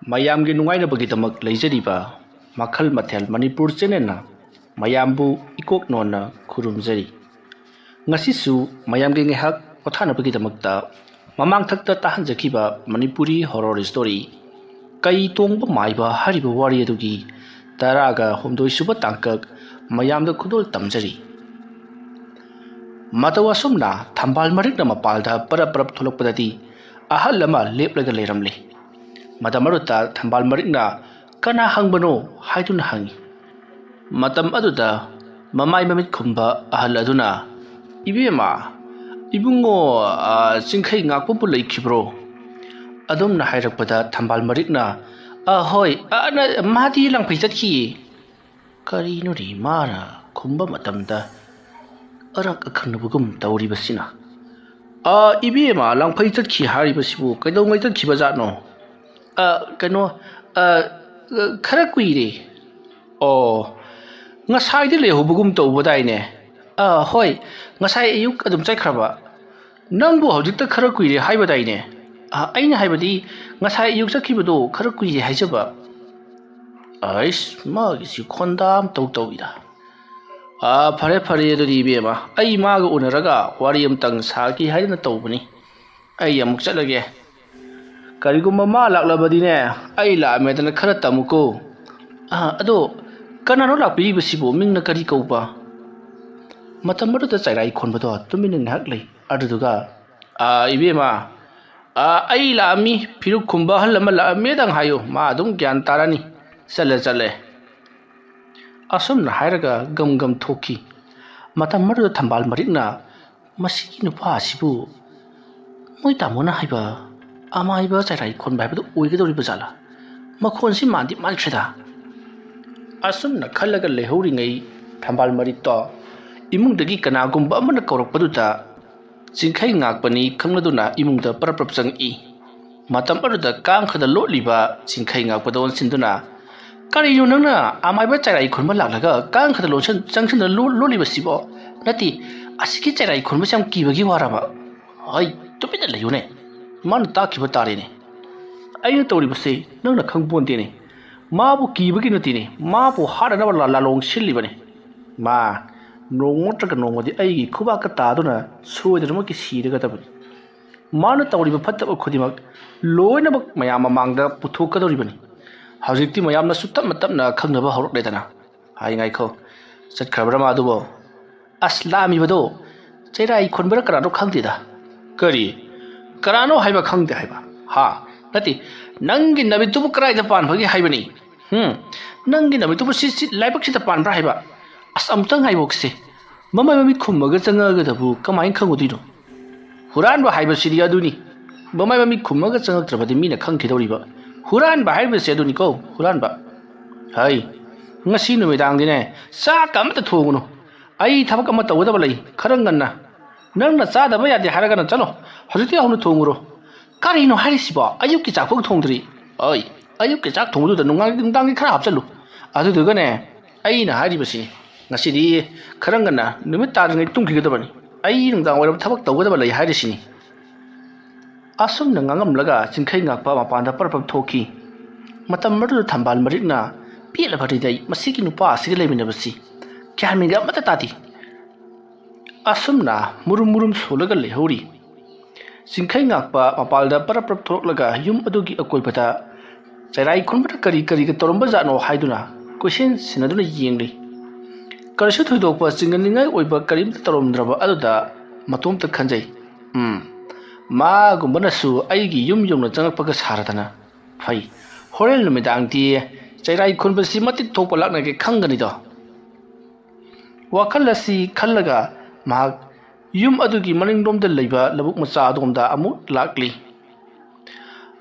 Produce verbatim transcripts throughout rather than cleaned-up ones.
ꯃꯌꯥꯝꯒꯤ ꯅꯨꯡꯉꯥꯏꯅꯕꯒꯤꯗꯃꯛ ꯂꯩꯖꯔꯤꯕ ꯃꯈꯜ ꯃꯊꯦꯜ ꯃꯅꯤꯄꯨꯔ ꯆꯦꯅꯦꯜꯅ ꯃꯌꯥꯝꯕꯨ ꯏꯀꯣꯛ ꯅꯣꯟꯅ ꯈꯨꯔꯨꯝꯖꯔꯤ꯫ ꯉꯁꯤꯁꯨ ꯃꯌꯥꯝꯒꯤ ꯉꯥꯏꯍꯥꯛ ꯄꯣꯊꯥꯅꯕꯒꯤꯗꯃꯛꯇ ꯃꯃꯥꯡꯊꯛꯇ ꯇꯥꯍꯟꯖꯈꯤꯕ ꯃꯅꯤꯄꯨꯔꯤ ꯍꯣꯔꯣꯔ ꯁ꯭ꯇꯣꯔꯤ ꯀꯩ ꯇꯣꯡꯕ ꯃꯥꯏꯕ ꯍꯥꯏꯔꯤꯕ ꯋꯥꯔꯤ ꯑꯗꯨꯒꯤ ꯇꯔꯥꯒ ꯍꯨꯝꯗꯣꯏ ꯁꯨꯕ ꯇꯥꯡꯀꯛ ꯃꯌꯥꯝꯗ ꯈꯨꯗꯣꯜ ꯇꯝꯖꯔꯤ꯫ ꯃꯇꯧ ꯑꯁꯨꯝꯅ ꯊꯝꯕꯥꯜ ꯃꯔꯤꯛꯅ ꯃꯄꯥꯜꯗ ꯄꯔꯞ ꯄꯔꯞ ꯊꯣꯛꯂꯛꯄꯗꯗꯤ ꯑꯍꯜ ꯑꯃ ꯂꯦꯞꯂꯒ ꯂꯩꯔꯝꯂꯦ꯫ ꯃꯇꯝ ꯑꯗꯨꯗ ꯊꯝꯕꯥꯜ ꯃꯔꯤꯛꯅ "ꯀꯅꯥ ꯍꯪꯕꯅꯣ?" ꯍꯥꯏꯗꯨꯅ ꯍꯪꯉꯤ꯫ ꯃꯇꯝ ꯑꯗꯨꯗ ꯃꯃꯥꯏ ꯃꯃꯤꯠ ꯈꯨꯝꯕ ꯑꯍꯜ ꯑꯗꯨꯅ, "ꯏꯕꯦꯝꯃ, ꯏꯕꯨꯡꯉꯣ, ꯑ, ꯆꯤꯡꯈꯩ ꯉꯥꯛꯄꯕꯨ ꯂꯩꯈꯤꯕ꯭ꯔꯣ?" ꯑꯗꯨꯝꯅ ꯍꯥꯏꯔꯛꯄꯗ ꯊꯝꯕꯥꯜ ꯃꯔꯤꯛꯅ, "ꯑ, ꯍꯣꯏ, ꯑ, ꯅ-, ꯃꯥꯗꯤ ꯂꯥꯡꯐꯩ ꯆꯠꯈꯤꯌꯦ"꯫ ꯀꯔꯤꯅꯣꯅꯦ ꯃꯥꯅ ꯈꯨꯝꯕ ꯃꯇꯝꯗ ꯑꯔꯛ ꯑꯈꯪꯅꯕꯒꯨꯝ ꯇꯧꯔꯤꯕꯁꯤꯅ? "ꯑ, ꯏꯕꯦꯝꯃ, ꯂꯥꯡꯐꯩ ꯆꯠꯈꯤ ꯍꯥꯏꯔꯤꯕꯁꯤꯕꯨ ꯀꯩꯗꯧꯉꯩ ꯆꯠꯈꯤꯕꯖꯥꯠꯅꯣ?" "ꯑ, ꯀꯩꯅꯣ, ꯑ, ꯈꯔ ꯀꯨꯏꯔꯦ"꯫ "ꯑꯣ, ꯉꯁꯥꯏꯗꯤ ꯂꯩꯍꯧꯕꯒꯨꯝ ꯇꯧꯕꯗꯥꯏꯅꯦ?" "ꯑ, ꯍꯣꯏ, ꯉꯁꯥꯏ ꯑꯌꯨꯛ ꯑꯗꯨꯝ ꯆꯠꯈ꯭ꯔꯕ"꯫ "ꯅꯪꯕꯨ ꯍꯧꯖꯤꯛꯇ ꯈꯔ ꯀꯨꯏꯔꯦ ꯍꯥꯏꯕꯗꯥꯏꯅꯦ?" "ꯑ, ꯑꯩꯅ ꯍꯥꯏꯕꯗꯤ ꯉꯁꯥꯏ ꯑꯌꯨꯛ ꯆꯠꯈꯤꯕꯗꯣ ꯈꯔ ꯀꯨꯏꯔꯦ ꯍꯥꯏꯖꯕ"꯫ ꯑꯩꯁ, ꯃꯥꯒꯤꯁꯤ ꯈꯣꯟꯗꯥ ꯑꯃ ꯇꯧ ꯇꯧꯏꯗ꯫ "ꯑ, ꯐꯔꯦ ꯐꯔꯦ, ꯑꯗꯨꯗꯤ ꯏꯕꯦꯝꯃ, ꯑꯩ ꯃꯥꯒ ꯎꯅꯔꯒ ꯋꯥꯔꯤ ꯑꯃꯇꯪ ꯁꯥꯈꯤ ꯍꯥꯏꯗꯅ ꯇꯧꯕꯅꯤ꯫ ꯑꯩ ꯑꯃꯨꯛ ꯆꯠꯂꯒꯦ꯫ ꯀꯔꯤꯒꯨꯝꯕ ꯃꯥ ꯂꯥꯛꯂꯕꯗꯤꯅꯦ, ꯑꯩ ꯂꯥꯛꯑꯝꯃꯦꯗꯅ ꯈꯔ ꯇꯝꯃꯨꯀꯣ"꯫ "ꯑ, ꯑꯗꯣ ꯀꯅꯥꯅꯣ ꯂꯥꯛꯄꯤꯔꯤꯕꯁꯤꯕꯨ? ꯃꯤꯡꯅ ꯀꯔꯤ ꯀꯧꯕ?" ꯃꯇꯝ ꯑꯗꯨꯗ ꯆꯩꯔꯥꯏ ꯈꯣꯟꯕꯗꯣ ꯇꯨꯃꯤꯟꯅ ꯉꯥꯏꯍꯥꯛ ꯂꯩ꯫ ꯑꯗꯨꯗꯨꯒ, "ꯑ, ꯏꯕꯦꯝꯃ, ꯑ, ꯑꯩ ꯂꯥꯛꯑꯝꯃꯤ, ꯐꯤꯔꯨꯛ ꯈꯨꯝꯕ ꯑꯍꯜ ꯑꯃ ꯂꯥꯛꯑꯝꯃꯦꯗꯪ ꯍꯥꯏꯌꯨ, ꯃꯥ ꯑꯗꯨꯝ ꯒ꯭ꯌꯥꯟ ꯇꯥꯔꯅꯤ꯫ ꯆꯠꯂꯦ, ꯆꯠꯂꯦ"꯫ ꯑꯁꯨꯝꯅ ꯍꯥꯏꯔꯒ ꯒꯝ ꯒꯝ ꯊꯣꯛꯈꯤ꯫ ꯃꯇꯝ ꯑꯗꯨꯗ ꯊꯝꯕꯥꯜ ꯃꯔꯤꯛꯅ, "ꯃꯁꯤꯒꯤ ꯅꯨꯄꯥ ꯑꯁꯤꯕꯨ ꯃꯣꯏ ꯇꯥꯃꯣꯅ ꯍꯥꯏꯕ ꯑꯃꯥꯏꯕ ꯆꯩꯔꯥꯏ ꯈꯣꯟꯕ ꯍꯥꯏꯕꯗꯨ ꯑꯣꯏꯒꯗꯧꯔꯤꯕ ꯖꯥꯠꯂꯥ? ꯃꯈꯣꯟꯁꯤ ꯃꯥꯟꯗꯤ ꯃꯥꯟꯈ꯭ꯔꯦꯗ"꯫ ꯑꯁꯨꯝꯅ ꯈꯜꯂꯒ ꯂꯩꯍꯧꯔꯤꯉꯩ ꯊꯝꯕꯥꯜ ꯃꯔꯤꯛꯇꯣ ꯏꯃꯨꯡꯗꯒꯤ ꯀꯅꯥꯒꯨꯝꯕ ꯑꯃꯅ ꯀꯧꯔꯛꯄꯗꯨꯗ ꯆꯤꯡꯈꯩ ꯉꯥꯛꯄꯅꯤ ꯈꯪꯂꯗꯨꯅ ꯏꯃꯨꯡꯗ ꯄꯔꯞ ꯄꯔꯞ ꯆꯪꯉꯛꯏ꯫ ꯃꯇꯝ ꯑꯗꯨꯗ ꯀꯥꯡꯈꯗ ꯂꯣꯠꯂꯤꯕ ꯆꯤꯡꯈꯩ ꯉꯥꯛꯄꯗ ꯑꯣꯟꯁꯤꯟꯗꯨꯅ, "ꯀꯔꯤꯅꯣ ꯅꯪꯅ ꯑꯃꯥꯏꯕ ꯆꯩꯔꯥꯏ ꯈꯨꯟꯕ ꯂꯥꯛꯂꯒ ꯀꯥꯡꯈꯗ ꯂꯣꯟꯁꯤꯟ-, ꯆꯪꯁꯤꯟꯗꯨꯅ ꯂꯣ-, ꯂꯣꯠꯂꯤꯕꯁꯤꯕꯣ? ꯅꯠꯇꯦ, ꯑꯁꯤꯒꯤ ꯆꯩꯔꯥꯏ ꯈꯨꯟꯕꯁꯤ ꯌꯥꯝ ꯀꯤꯕꯒꯤ ꯋꯥꯔꯕ? ꯍꯩ, ꯇꯨꯃꯤꯟꯅ ꯂꯩꯌꯨꯅꯦ, ꯃꯥꯅ ꯇꯥꯛꯈꯤꯕ ꯇꯥꯔꯦꯅꯦ"꯫ ꯑꯩꯅ ꯇꯧꯔꯤꯕꯁꯤ ꯅꯪꯅ ꯈꯪꯄꯣꯟꯇꯦꯅꯦ꯫ ꯃꯥꯕꯨ ꯀꯤꯕꯒꯤ ꯅꯠꯇꯦꯅꯦ, ꯃꯥꯕꯨ ꯍꯥꯠꯅꯅꯕ ꯂꯥ-, ꯂꯥꯂꯣꯡ ꯁꯤꯜꯂꯤꯕꯅꯤ꯫ ꯃꯥ ꯅꯣꯡꯃ ꯅꯠꯇ꯭ꯔꯒ ꯅꯣꯡꯃꯗꯤ ꯑꯩꯒꯤ ꯈꯨꯕꯥꯛꯀ ꯇꯥꯗꯨꯅ ꯁꯣꯏꯗꯅꯃꯛꯀꯤ ꯁꯤꯔꯒꯗꯕꯅꯤ꯫ ꯃꯥꯅ ꯇꯧꯔꯤꯕ ꯐꯠꯇꯕ ꯈꯨꯗꯤꯡꯃꯛ ꯂꯣꯏꯅꯃꯛ ꯃꯌꯥꯝ ꯃꯃꯥꯡꯗ ꯄꯨꯊꯣꯛꯀꯗꯧꯔꯤꯕꯅꯤ꯫ ꯍꯧꯖꯤꯛꯇꯤ ꯃꯌꯥꯝꯅꯁꯨ ꯇꯞꯅ ꯇꯞꯅ ꯈꯪꯅꯕ ꯍꯧꯔꯛꯂꯦꯗꯅ꯫ ꯍꯥꯏ ꯉꯥꯏꯈꯣ, ꯆꯠꯈ꯭ꯔꯕ꯭ꯔꯥ ꯃꯥꯗꯨꯕꯣ? ꯑꯁ, ꯂꯥꯛꯑꯝꯃꯤꯕꯗꯣ ꯆꯩꯔꯥꯏ ꯈꯨꯟꯕ꯭ꯔꯥ ꯀꯅꯥꯅꯣ ꯈꯪꯗꯦꯗ꯫ ꯀꯔꯤ? ꯀꯅꯥꯅꯣ ꯍꯥꯏꯕ ꯈꯪꯗꯦ ꯍꯥꯏꯕ? ꯍꯥ? ꯅꯠꯇꯦ, ꯅꯪꯒꯤ ꯅꯃꯤꯠꯇꯨꯕꯨ ꯀꯗꯥꯏꯗ ꯄꯥꯟꯕꯒꯦ ꯍꯥꯏꯕꯅꯤ? ꯍꯨꯝ? ꯅꯪꯒꯤ ꯅꯃꯤꯠꯇꯨꯕꯨ ꯁꯤ, ꯁꯤ ꯂꯥꯏꯕꯛꯁꯤꯗ ꯄꯥꯟꯕ꯭ꯔꯥ ꯍꯥꯏꯕ? ꯑꯁ, ꯑꯃꯨꯛꯇꯪ ꯍꯥꯏꯕꯣꯛꯁꯦ꯫ ꯃꯃꯥꯏ ꯃꯃꯤꯠ ꯈꯨꯝꯃꯒ ꯆꯪꯉꯛꯑꯒꯗꯕꯨ ꯀꯃꯥꯏꯅ ꯈꯪꯉꯨꯗꯣꯏꯅꯣ? ꯍꯨꯔꯥꯟꯕ ꯍꯥꯏꯕꯁꯤꯗꯤ ꯑꯗꯨꯅꯤ꯫ ꯃꯃꯥꯏ ꯃꯃꯤꯠ ꯈꯨꯝꯃꯒ ꯆꯪꯉꯛꯇ꯭ꯔꯕꯗꯤ ꯃꯤꯅ ꯈꯪꯈꯤꯗꯧꯔꯤꯕ꯫ ꯍꯨꯔꯥꯟꯕ ꯍꯥꯏꯕꯁꯦ ꯑꯗꯨꯅꯤꯀꯣ, ꯍꯨꯔꯥꯟꯕ꯫ ꯍꯩ, ꯉꯁꯤ ꯅꯨꯃꯤꯗꯥꯡꯗꯤꯅꯦ, ꯆꯥꯛꯀ ꯑꯃꯇ ꯊꯣꯡꯉꯨꯅꯨ꯫ ꯑꯩ ꯊꯕꯛ ꯑꯃ ꯇꯧꯒꯗꯕ ꯂꯩ, ꯈꯔ ꯉꯟꯅ꯫ ꯅꯪꯅ ꯆꯥꯗꯕ ꯌꯥꯗꯦ ꯍꯥꯏꯔꯒꯅ ꯆꯠꯂꯣ, ꯍꯧꯖꯤꯛꯇꯤ ꯍꯧꯅ ꯊꯣꯡꯉꯨꯔꯣ꯫ ꯀꯔꯤꯅꯣ ꯍꯥꯏꯔꯤꯁꯤꯕꯣ? ꯑꯌꯨꯛꯀꯤ ꯆꯥꯛ ꯐꯥꯎ ꯊꯣꯡꯗ꯭ꯔꯤ꯫ ꯑꯣꯏ, ꯑꯌꯨꯛꯀꯤ ꯆꯥꯛ ꯊꯣꯡꯕꯗꯨꯗ ꯅꯨꯡꯗꯥꯡ-, ꯅꯨꯡꯗꯥꯡꯒꯤ ꯈꯔ ꯍꯥꯞꯆꯜꯂꯨ꯫ ꯑꯗꯨꯗꯨꯒꯅꯦ, ꯑꯩꯅ ꯍꯥꯏꯔꯤꯕꯁꯤ, ꯉꯁꯤꯗꯤ ꯈꯔ ꯉꯟꯅ ꯅꯨꯃꯤꯠ ꯇꯥꯗ꯭ꯔꯤꯉꯩ ꯇꯨꯝꯈꯤꯒꯗꯕꯅꯤ꯫ ꯑꯩ ꯅꯨꯡꯗꯥꯡ ꯋꯥꯏꯔꯝ ꯊꯕꯛ ꯇꯧꯒꯗꯕ ꯂꯩ ꯍꯥꯏꯔꯤꯁꯤꯅꯤ꯫ ꯑꯁꯨꯝꯅ ꯉꯥꯡꯉꯝꯂꯒ ꯆꯤꯡꯈꯩ ꯉꯥꯛꯄ ꯃꯄꯥꯟꯗ ꯄꯔꯞ ꯄꯔꯞ ꯊꯣꯛꯈꯤ꯫ ꯃꯇꯝ ꯑꯗꯨꯗ ꯊꯝꯕꯥꯜ ꯃꯔꯤꯛꯅ ꯄꯦꯜꯂꯕ ꯍꯔꯤꯗꯩ ꯃꯁꯤꯒꯤ ꯅꯨꯄꯥ ꯑꯁꯤꯒ ꯂꯩꯃꯤꯟꯅꯕꯁꯤ ꯒ꯭ꯌꯥꯟ ꯃꯦꯟꯒ ꯑꯃꯠꯇ ꯇꯥꯗꯦ꯫ ꯑꯁꯨꯝꯅ ꯃꯨꯔꯨꯝ ꯃꯨꯔꯨꯝ ꯁꯣꯜꯂꯒ ꯂꯩꯍꯧꯔꯤ꯫ ꯆꯤꯡꯈꯩ ꯉꯥꯛꯄ ꯃꯄꯥꯜꯗ ꯄꯔꯞ ꯄꯔꯞ ꯊꯣꯛꯂꯛꯂꯒ ꯌꯨꯝ ꯑꯗꯨꯒꯤ ꯑꯀꯣꯏꯕꯗ ꯆꯩꯔꯥꯏ ꯈꯨꯟꯕꯗ ꯀꯔꯤ ꯀꯔꯤꯒ ꯇꯧꯔꯝꯕ ꯖꯥꯠꯅꯣ ꯍꯥꯏꯗꯨꯅ ꯀꯣꯏꯁꯦꯟ ꯁꯤꯟꯅꯗꯨꯅ ꯌꯦꯡꯂꯤ꯫ ꯀꯔꯤꯁꯨ ꯊꯣꯏꯗꯣꯛꯄ ꯆꯤꯡꯅꯅꯤꯡꯉꯥꯏ ꯑꯣꯏꯕ ꯀꯔꯤꯝꯇ ꯇꯧꯔꯝꯗ꯭ꯔꯕ ꯑꯗꯨꯗ ꯃꯇꯣꯝꯇ ꯈꯟꯖꯩ, "ꯎꯝ, ꯃꯥꯒꯨꯝꯕꯅꯁꯨ ꯑꯩꯒꯤ ꯌꯨꯝ ꯌꯧꯅ ꯆꯪꯉꯛꯄꯒ ꯁꯥꯔꯗꯅ꯫ ꯐꯩ, ꯍꯣꯔꯦꯟ ꯅꯨꯃꯤꯗꯥꯡꯗꯤ ꯆꯩꯔꯥꯏ ꯈꯨꯟꯕꯁꯤ ꯃꯇꯤꯛ ꯊꯣꯛꯄ ꯂꯥꯛꯅꯒꯦ ꯈꯪꯒꯅꯤꯗꯣ"꯫ ꯋꯥꯈꯜ ꯑꯁꯤ ꯈꯜꯂꯒ ꯃꯍꯥꯛ ꯌꯨꯝ ꯑꯗꯨꯒꯤ ꯃꯅꯤꯡꯂꯣꯝꯗ ꯂꯩꯕ ꯂꯧꯕꯨꯛ ꯃꯆꯥ ꯑꯗꯣꯝꯗ ꯑꯃꯨꯛ ꯂꯥꯛꯂꯤ꯫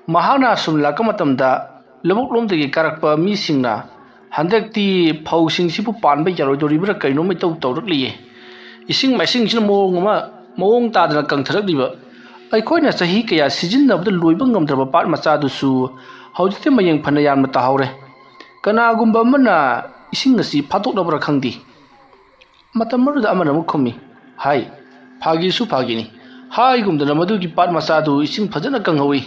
ꯃꯍꯥꯛꯅ ꯑꯁꯨꯝ ꯂꯥꯛꯄ ꯃꯇꯝꯗ ꯂꯧꯕꯨꯛꯂꯣꯝꯗꯒꯤ ꯀꯥꯔꯛꯄ ꯃꯤꯁꯤꯡꯅ, "ꯍꯟꯗꯛꯇꯤ ꯐꯧꯁꯤꯡꯁꯤꯕꯨ ꯄꯥꯟꯕ ꯌꯥꯔꯣꯏꯗꯧꯔꯤꯕ꯭ꯔꯥ ꯀꯩꯅꯣꯝ ꯏꯇꯧ ꯇꯧꯔꯛꯂꯤꯌꯦ꯫ ꯏꯁꯤꯡ ꯃꯥꯏꯁꯤꯡꯁꯤꯅ ꯃꯑꯣꯡ ꯑꯃ, ꯃꯑꯣꯡ ꯇꯥꯗꯅ ꯀꯪꯊꯔꯛꯂꯤꯕ꯫ ꯑꯩꯈꯣꯏꯅ ꯆꯍꯤ ꯀꯌꯥ ꯁꯤꯖꯤꯟꯅꯕꯗ ꯂꯣꯏꯕ ꯉꯝꯗ꯭ꯔꯕ ꯄꯥꯠ ꯃꯆꯥꯗꯨꯁꯨ ꯍꯧꯖꯤꯛꯇꯤ ꯃꯌꯦꯡ ꯐꯅ ꯌꯥꯝꯅ ꯇꯥꯍꯧꯔꯦ꯫ ꯀꯅꯥꯒꯨꯝꯕ ꯑꯃꯅ ꯏꯁꯤꯡ ꯑꯁꯤ ꯐꯥꯠꯇꯣꯛꯅꯕ꯭ꯔꯥ ꯈꯪꯗꯦ"꯫ ꯃꯇꯝ ꯑꯗꯨꯗ ꯑꯃꯅ ꯑꯃꯨꯛ ꯈꯨꯝꯃꯤ, "ꯍꯥꯏ, ꯐꯥꯒꯤꯁꯨ ꯐꯥꯒꯤꯅꯤ꯫ ꯍꯥꯏꯒꯨꯝꯗꯅ ꯃꯗꯨꯒꯤ ꯄꯥꯠ ꯃꯆꯥꯗꯨ ꯏꯁꯤꯡ ꯐꯖꯅ ꯀꯪꯍꯧꯏ꯫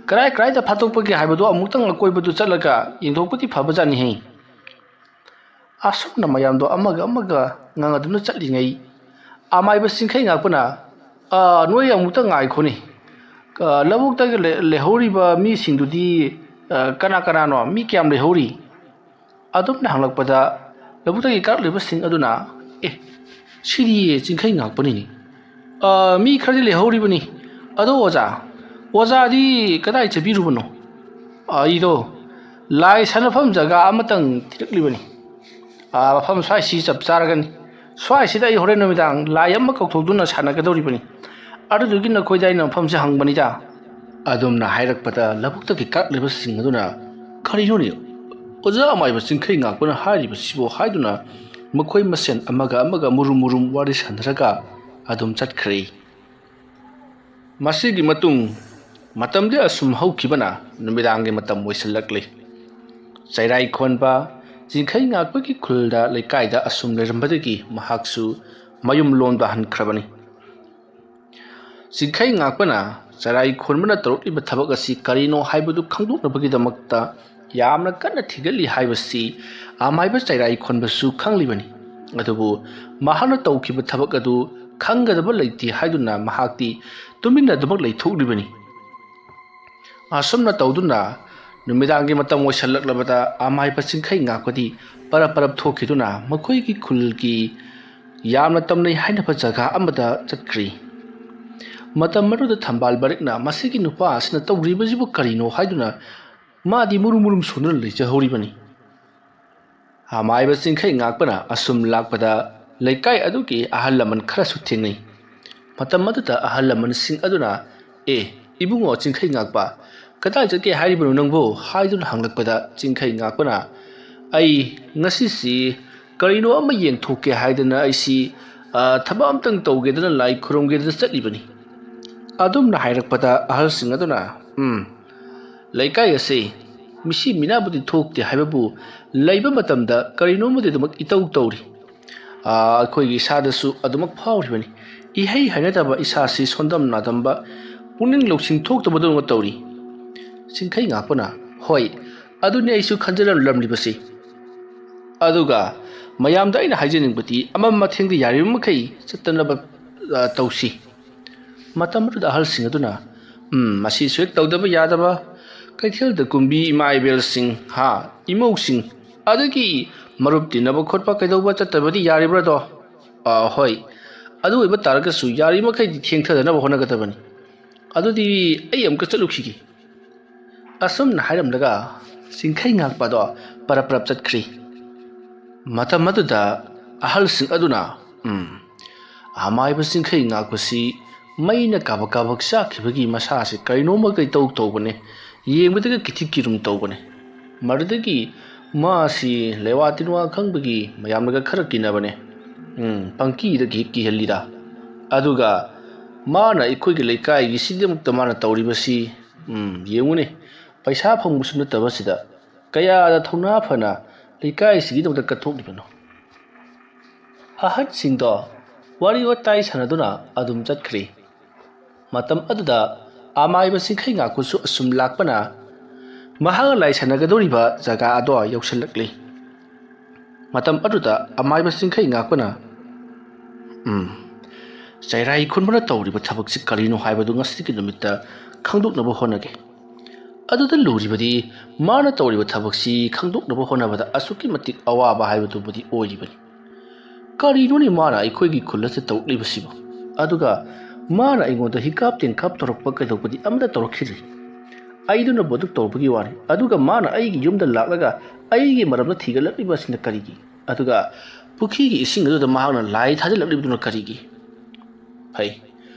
ꯀꯔꯥꯏ ꯀꯔꯥꯏꯗ ꯐꯥꯠꯇꯣꯛꯄꯒꯦ ꯍꯥꯏꯕꯗꯨ ꯑꯃꯨꯛꯇꯪ ꯑꯀꯣꯏꯕꯗꯨ ꯆꯠꯂꯒ ꯌꯦꯡꯊꯣꯛꯄꯗꯤ ꯐꯕꯖꯥꯠꯅꯤꯍꯦ꯫ ꯑꯁꯨꯝꯅ ꯃꯌꯥꯝꯗꯣ ꯑꯃꯒ ꯑꯃꯒ ꯉꯥꯡꯅꯗꯨꯅ ꯆꯠꯂꯤꯉꯩ, ꯑꯃꯥꯏꯕ ꯆꯤꯡꯈꯩ ꯉꯥꯛꯄꯅ, "ꯑ, ꯅꯣꯏ ꯑꯃꯨꯛꯇ ꯉꯥꯏꯈꯣꯅꯦ꯫ ꯑ, ꯂꯧꯕꯨꯛꯇꯒ ꯂꯩ-, ꯂꯩꯍꯧꯔꯤꯕ ꯃꯤꯁꯤꯡꯗꯨꯗꯤ, ꯑ, ꯀꯅꯥ ꯀꯅꯥꯅꯣ? ꯃꯤ ꯀꯌꯥꯝ ꯂꯩꯍꯧꯔꯤ?" ꯑꯗꯨꯝꯅ ꯍꯪꯂꯛꯄꯗ, ꯂꯧꯕꯨꯛꯇꯒꯤ ꯀꯥꯔꯛꯂꯤꯕꯁꯤꯡ ꯑꯗꯨꯅ, "ꯑꯦ, ꯁꯤꯗꯤ ꯆꯤꯡꯈꯩ ꯉꯥꯛꯄꯅꯤꯅꯦ꯫ ꯑ, ꯃꯤ ꯈꯔꯗꯤ ꯂꯩꯍꯧꯔꯤꯕꯅꯤ꯫ ꯑꯗꯣ ꯑꯣꯖꯥ, ꯑꯣꯖꯥꯗꯤ ꯀꯗꯥꯏ ꯆꯠꯄꯤꯔꯨꯕꯅꯣ?" "ꯑꯩꯗꯣ ꯂꯥꯏ ꯁꯥꯟꯅꯐꯝ ꯖꯒꯥ ꯑꯃꯇꯪ ꯊꯤꯔꯛꯂꯤꯕꯅꯤ꯫ ꯑ, ꯃꯐꯝ ꯁ꯭ꯋꯥꯏꯁꯤ ꯆꯞ ꯆꯥꯔꯒꯅꯤ꯫ ꯁ꯭ꯋꯥꯏꯁꯤꯗ ꯑꯩ ꯍꯣꯔꯦꯟ ꯅꯨꯃꯤꯗꯥꯡ ꯂꯥꯏ ꯑꯃ ꯀꯧꯊꯣꯛꯇꯨꯅ ꯁꯥꯟꯅꯒꯗꯧꯔꯤꯕꯅꯤ꯫ ꯑꯗꯨꯗꯨꯒꯤ ꯅꯈꯣꯏꯗ ꯑꯩꯅ ꯃꯐꯝꯁꯦ ꯍꯪꯕꯅꯤꯗ꯫" ꯑꯗꯨꯝꯅ ꯍꯥꯏꯔꯛꯄꯗ, ꯂꯧꯕꯨꯛꯇꯒꯤ ꯀꯥꯔꯛꯂꯤꯕꯁꯤꯡ ꯑꯗꯨꯅ, "ꯀꯔꯤꯅꯣꯅꯦ? ꯑꯣꯖꯥ ꯑꯃꯥꯏꯕ ꯆꯤꯡꯈꯩ ꯉꯥꯛꯄꯅ ꯍꯥꯏꯔꯤꯕꯁꯤꯕꯨ?" ꯍꯥꯏꯗꯨꯅ ꯃꯈꯣꯏ ꯃꯁꯦꯟ ꯑꯃꯒ ꯑꯃꯒ ꯃꯨꯔꯨꯝ ꯃꯨꯔꯨꯝ ꯋꯥꯔꯤ ꯁꯥꯟꯅꯔꯒ ꯑꯗꯨꯝ ꯆꯠꯈ꯭ꯔꯦ꯫ ꯃꯁꯤꯒꯤ ꯃꯇꯨꯡ ꯃꯇꯝꯗꯤ ꯑꯁꯨꯝ ꯍꯧꯈꯤꯕꯅ ꯅꯨꯃꯤꯗꯥꯡꯒꯤ ꯃꯇꯝ ꯑꯣꯏꯁꯤꯜꯂꯛꯂꯤ꯫ ꯆꯩꯔꯥꯏ ꯈꯣꯟꯕ ꯆꯤꯡꯈꯩ ꯉꯥꯛꯄꯒꯤ ꯈꯨꯜꯗ, ꯂꯩꯀꯥꯏꯗ ꯑꯁꯨꯝ ꯂꯩꯔꯝꯕꯗꯒꯤ ꯃꯍꯥꯛꯁꯨ ꯃꯌꯨꯝ ꯂꯣꯝꯗ ꯍꯟꯈ꯭ꯔꯕꯅꯤ꯫ ꯆꯤꯡꯈꯩ ꯉꯥꯛꯄꯅ ꯆꯩꯔꯥꯏ ꯈꯣꯟꯕꯅ ꯇꯧꯔꯛꯂꯤꯕ ꯊꯕꯛ ꯑꯁꯤ ꯀꯔꯤꯅꯣ ꯍꯥꯏꯕꯗꯨ ꯈꯪꯗꯣꯛꯅꯕꯒꯤꯗꯃꯛꯇ ꯌꯥꯝꯅ ꯀꯟꯅ ꯊꯤꯒꯠꯂꯤ ꯍꯥꯏꯕꯁꯤ ꯑꯃꯥꯏꯕ ꯆꯩꯔꯥꯏ ꯈꯣꯟꯕꯁꯨ ꯈꯪꯂꯤꯕꯅꯤ꯫ ꯑꯗꯨꯕꯨ ꯃꯍꯥꯛꯅ ꯇꯧꯈꯤꯕ ꯊꯕꯛ ꯑꯗꯨ ꯈꯪꯒꯗꯕ ꯂꯩꯇꯦ ꯍꯥꯏꯗꯨꯅ ꯃꯍꯥꯛꯇꯤ ꯇꯨꯃꯤꯟꯅ ꯑꯗꯨꯃꯛ ꯂꯩꯊꯣꯛꯂꯤꯕꯅꯤ꯫ ꯑꯁꯨꯝꯅ ꯇꯧꯗꯨꯅ ꯅꯨꯃꯤꯗꯥꯡꯒꯤ ꯃꯇꯝ ꯑꯣꯏꯁꯜꯂꯛꯂꯕꯗ ꯑꯃꯥꯏꯕ ꯆꯤꯡꯈꯩ ꯉꯥꯛꯄꯗꯤ ꯄꯔꯞ ꯄꯔꯞ ꯊꯣꯛꯈꯤꯗꯨꯅ ꯃꯈꯣꯏꯒꯤ ꯈꯨꯜꯒꯤ ꯌꯥꯝꯅ ꯇꯝꯅꯩ ꯍꯥꯏꯅꯕ ꯖꯒꯥ ꯑꯃꯗ ꯆꯠꯈ꯭ꯔꯤ꯫ ꯃꯇꯝ ꯑꯗꯨꯗ ꯊꯝꯕꯥꯜ ꯃꯔꯤꯛꯅ ꯃꯁꯤꯒꯤ ꯅꯨꯄꯥ ꯑꯁꯤꯅ ꯇꯧꯔꯤꯕꯁꯤꯕꯨ ꯀꯔꯤꯅꯣ ꯍꯥꯏꯗꯨꯅ ꯃꯥꯗꯤ ꯃꯨꯔꯨꯝ ꯃꯨꯔꯨꯝ ꯁꯣꯟꯗꯨꯅ ꯂꯩꯖꯍꯧꯔꯤꯕꯅꯤ꯫ ꯑꯃꯥꯏꯕ ꯆꯤꯡꯈꯩ ꯉꯥꯛꯄꯅ ꯑꯁꯨꯝ ꯂꯥꯛꯄꯗ ꯂꯩꯀꯥꯏ ꯑꯗꯨꯒꯤ ꯑꯍꯜ ꯂꯃꯟ ꯈꯔꯁꯨ ꯊꯦꯡꯅꯩ꯫ ꯃꯇꯝ ꯑꯗꯨꯗ ꯑꯍꯜ ꯂꯃꯟꯁꯤꯡ ꯑꯗꯨꯅ, "ꯑꯦ, ꯏꯕꯨꯡꯉꯣ ꯆꯤꯡꯈꯩ ꯉꯥꯛꯄ, ꯀꯗꯥꯏ ꯆꯠꯀꯦ ꯍꯥꯏꯔꯤꯕꯅꯣ ꯅꯪꯕꯨ?" ꯍꯥꯏꯗꯨꯅ ꯍꯪꯂꯛꯄꯗ ꯆꯤꯡꯈꯩ ꯉꯥꯛꯄꯅ, "ꯑꯩ ꯉꯁꯤꯁꯤ ꯀꯔꯤꯅꯣ ꯑꯃ ꯌꯦꯡꯊꯣꯛꯀꯦ ꯍꯥꯏꯗꯅ ꯑꯩꯁꯤ, ꯑ, ꯊꯕꯛ ꯑꯝꯇꯪ ꯇꯧꯒꯦꯗꯅ ꯂꯥꯏ ꯈꯨꯔꯨꯝꯒꯦꯗꯅ ꯆꯠꯂꯤꯕꯅꯤ꯫" ꯑꯗꯨꯝꯅ ꯍꯥꯏꯔꯛꯄꯗ ꯑꯍꯜꯁꯤꯡ ꯑꯗꯨꯅ, "ꯎꯝ, ꯂꯩꯀꯥꯏ ꯑꯁꯤ ꯃꯤꯁꯤ ꯃꯤꯅꯥꯕꯨꯗꯤ ꯊꯣꯛꯇꯦ ꯍꯥꯏꯕꯕꯨ ꯂꯩꯕ ꯃꯇꯝꯗ ꯀꯔꯤꯅꯣꯃꯗꯤ ꯑꯗꯨꯃꯛ ꯏꯇꯧ ꯇꯧꯔꯤ꯫ ꯑ, ꯑꯩꯈꯣꯏꯒꯤ ꯏꯁꯥꯗꯁꯨ ꯑꯗꯨꯃꯛ ꯐꯥꯎꯔꯤꯕꯅꯤ꯫ ꯏꯍꯩ ꯍꯩꯅꯗꯕ, ꯏꯁꯥꯁꯤ ꯁꯣꯟꯗꯝ ꯅꯥꯗꯝꯕ, ꯄꯨꯛꯅꯤꯡ ꯂꯧꯁꯤꯡ ꯊꯣꯛꯇꯕꯗꯧꯅ ꯇꯧꯔꯤ꯫ ꯆꯤꯡꯈꯩ ꯉꯥꯛꯄꯅ, "ꯍꯣꯏ, ꯑꯗꯨꯅꯤ ꯑꯩꯁꯨ ꯈꯟꯖꯔꯝꯂꯝꯂꯤꯕꯁꯤ꯫ ꯑꯗꯨꯒ ꯃꯌꯥꯝꯗ ꯑꯩꯅ ꯍꯥꯏꯖꯅꯤꯡꯕꯗꯤ ꯑꯃꯝ ꯑꯊꯦꯡꯗ ꯌꯥꯔꯤꯕ ꯃꯈꯩ ꯆꯠꯇꯅꯕ, ꯑ, ꯇꯧꯁꯤ꯫" ꯃꯇꯝ ꯑꯗꯨꯗ ꯑꯍꯜꯁꯤꯡ ꯑꯗꯨꯅ, "ꯎꯝ, ꯃꯁꯤꯁꯨ ꯍꯦꯛ ꯇꯧꯗꯕ ꯌꯥꯗꯕ꯫ ꯀꯩꯊꯦꯜꯗ ꯀꯨꯝꯕꯤ ꯏꯃꯥ ꯏꯕꯦꯜꯁꯤꯡ, ꯍꯥ, ꯏꯃꯧꯁꯤꯡ, ꯑꯗꯒꯤ ꯃꯔꯨꯞ ꯇꯤꯟꯅꯕ ꯈꯣꯠꯄ ꯀꯩꯗꯧꯕ ꯆꯠꯇꯕꯗꯤ ꯌꯥꯔꯤꯕ꯭ꯔꯥꯗꯣ? ꯑ, ꯍꯣꯏ, ꯑꯗꯨ ꯑꯣꯏꯕ ꯇꯥꯔꯒꯁꯨ ꯌꯥꯔꯤꯃꯈꯩꯗꯤ ꯊꯦꯡꯊꯗꯅꯕ ꯍꯣꯠꯅꯒꯗꯕꯅꯤ꯫ ꯑꯗꯨꯗꯤ ꯑꯩ ꯑꯃꯨꯛꯀ ꯆꯠꯂꯨꯈꯤꯒꯦ꯫" ꯑꯁꯨꯝꯅ ꯍꯥꯏꯔꯝꯂꯒ ꯆꯤꯡꯈꯩ ꯉꯥꯛꯄ ꯑꯗꯣ ꯄꯔꯞ ꯄꯔꯞ ꯆꯠꯈ꯭ꯔꯤ꯫ ꯃꯇꯝ ꯑꯗꯨꯗ ꯑꯍꯜꯁꯤꯡ ꯑꯗꯨꯅ, "ꯎꯝ, ꯑꯃꯥꯏꯕ ꯆꯤꯡꯈꯩ ꯉꯥꯛꯄꯁꯤ ꯃꯩꯅ ꯀꯥꯕꯛ ꯀꯥꯕꯛ ꯆꯥꯛꯈꯤꯕꯒꯤ ꯃꯁꯥꯁꯤ ꯀꯩꯅꯣꯝꯃ ꯀꯩꯇꯧ ꯇꯧꯕꯅꯦ, ꯌꯦꯡꯕꯗꯒ ꯀꯤꯊꯤꯛ ꯀꯤꯔꯨꯝ ꯇꯧꯕꯅꯦ꯫ ꯃꯗꯨꯗꯒꯤ ꯃꯥꯁꯤ ꯂꯩꯋꯥ ꯇꯤꯟꯋꯥ ꯈꯪꯕꯒꯤ ꯃꯌꯥꯝꯅꯒ ꯈꯔ ꯀꯤꯅꯕꯅꯦ꯫ ꯎꯝ, ꯄꯪꯀꯤꯗ ꯀꯤ-, ꯀꯤꯍꯜꯂꯤꯗ꯫ ꯑꯗꯨꯒ ꯃꯥꯅ ꯑꯩꯈꯣꯏꯒꯤ ꯂꯩꯀꯥꯏꯒꯤꯁꯤꯗꯃꯛꯇ ꯃꯥꯅ ꯇꯧꯔꯤꯕꯁꯤ, ꯎꯝ, ꯌꯦꯡꯉꯨꯅꯦ, ꯄꯩꯁꯥ ꯐꯪꯕꯁꯨ ꯅꯠꯇꯕꯁꯤꯗ ꯀꯌꯥꯗ ꯊꯧꯅꯥ ꯐꯅ ꯂꯩꯀꯥꯏꯁꯤꯒꯤꯗꯃꯛꯇ ꯀꯠꯊꯣꯛꯂꯤꯕꯅꯣ?" ꯑꯍꯟꯁꯤꯡꯗꯣ ꯋꯥꯔꯤ ꯋꯥꯇꯥꯏ ꯁꯥꯟꯅꯗꯨꯅ ꯑꯗꯨꯝ ꯆꯠꯈ꯭ꯔꯤ꯫ ꯃꯇꯝ ꯑꯗꯨꯗ ꯑꯃꯥꯏꯕ ꯆꯤꯡꯈꯩ ꯉꯥꯛꯄꯁꯨ ꯑꯁꯨꯝ ꯂꯥꯛꯄꯅ ꯃꯍꯥꯛ ꯂꯥꯏ ꯁꯥꯟꯅꯒꯗꯧꯔꯤꯕ ꯖꯒꯥ ꯑꯗꯣ ꯌꯧꯁꯤꯜꯂꯛꯂꯤ꯫ ꯃꯇꯝ ꯑꯗꯨꯗ ꯑꯃꯥꯏꯕ ꯆꯤꯡꯈꯩ ꯉꯥꯛꯄꯅ, "ꯎꯝ, ꯆꯩꯔꯥꯏ ꯈꯨꯟꯕꯅ ꯇꯧꯔꯤꯕ ꯊꯕꯛꯁꯤ ꯀꯔꯤꯅꯣ ꯍꯥꯏꯕꯗꯨ ꯉꯁꯤꯒꯤ ꯅꯨꯃꯤꯠꯇ ꯈꯪꯗꯣꯛꯅꯕ ꯍꯣꯠꯅꯒꯦ꯫" ꯑꯗꯨꯗ ꯂꯨꯔꯤꯕꯗꯤ ꯃꯥꯅ ꯇꯧꯔꯤꯕ ꯊꯕꯛꯁꯤ ꯈꯪꯗꯣꯛꯅꯕ ꯍꯣꯠꯅꯕꯗ ꯑꯁꯨꯛꯀꯤ ꯃꯇꯤꯛ ꯑꯋꯥꯕ ꯍꯥꯏꯕꯗꯨꯕꯨꯗꯤ ꯑꯣꯏꯔꯤꯕꯅꯤ꯫ ꯀꯔꯤꯅꯣꯅꯦ ꯃꯥꯅ ꯑꯩꯈꯣꯏꯒꯤ ꯈꯨꯜ ꯑꯁꯤꯗ ꯇꯧꯔꯛꯂꯤꯕꯁꯤꯕꯨ? ꯑꯗꯨꯒ ꯃꯥꯅ ꯑꯩꯉꯣꯟꯗ ꯍꯤꯀꯥꯞ ꯇꯦꯟꯀꯥꯞ ꯇꯧꯔꯛꯄ ꯀꯩꯗꯧꯕꯗꯤ ꯑꯃꯠꯇ ꯇꯧꯔꯛꯈꯤꯗ꯭ꯔꯤ꯫ ꯑꯩꯗꯨꯅ ꯕꯣꯗꯨꯛ ꯇꯧꯔꯛꯄꯒꯤ ꯋꯥꯅꯤ꯫ ꯑꯗꯨꯒ ꯃꯥꯅ ꯑꯩꯒꯤ ꯌꯨꯝꯗ ꯂꯥꯛꯂꯒ ꯑꯩꯒꯤ ꯃꯔꯝꯗ ꯊꯤꯒꯠꯂꯛꯂꯤꯕ ꯑꯁꯤꯅ ꯀꯔꯤꯒꯤ? ꯑꯗꯨꯒ ꯄꯨꯈ꯭ꯔꯤꯒꯤ ꯏꯁꯤꯡ ꯑꯗꯨꯗ ꯃꯍꯥꯛꯅ ꯂꯥꯏ ꯊꯥꯖꯤꯜꯂꯛꯂꯤꯕꯗꯨꯅ ꯀꯔꯤꯒꯤ? ꯐꯩ,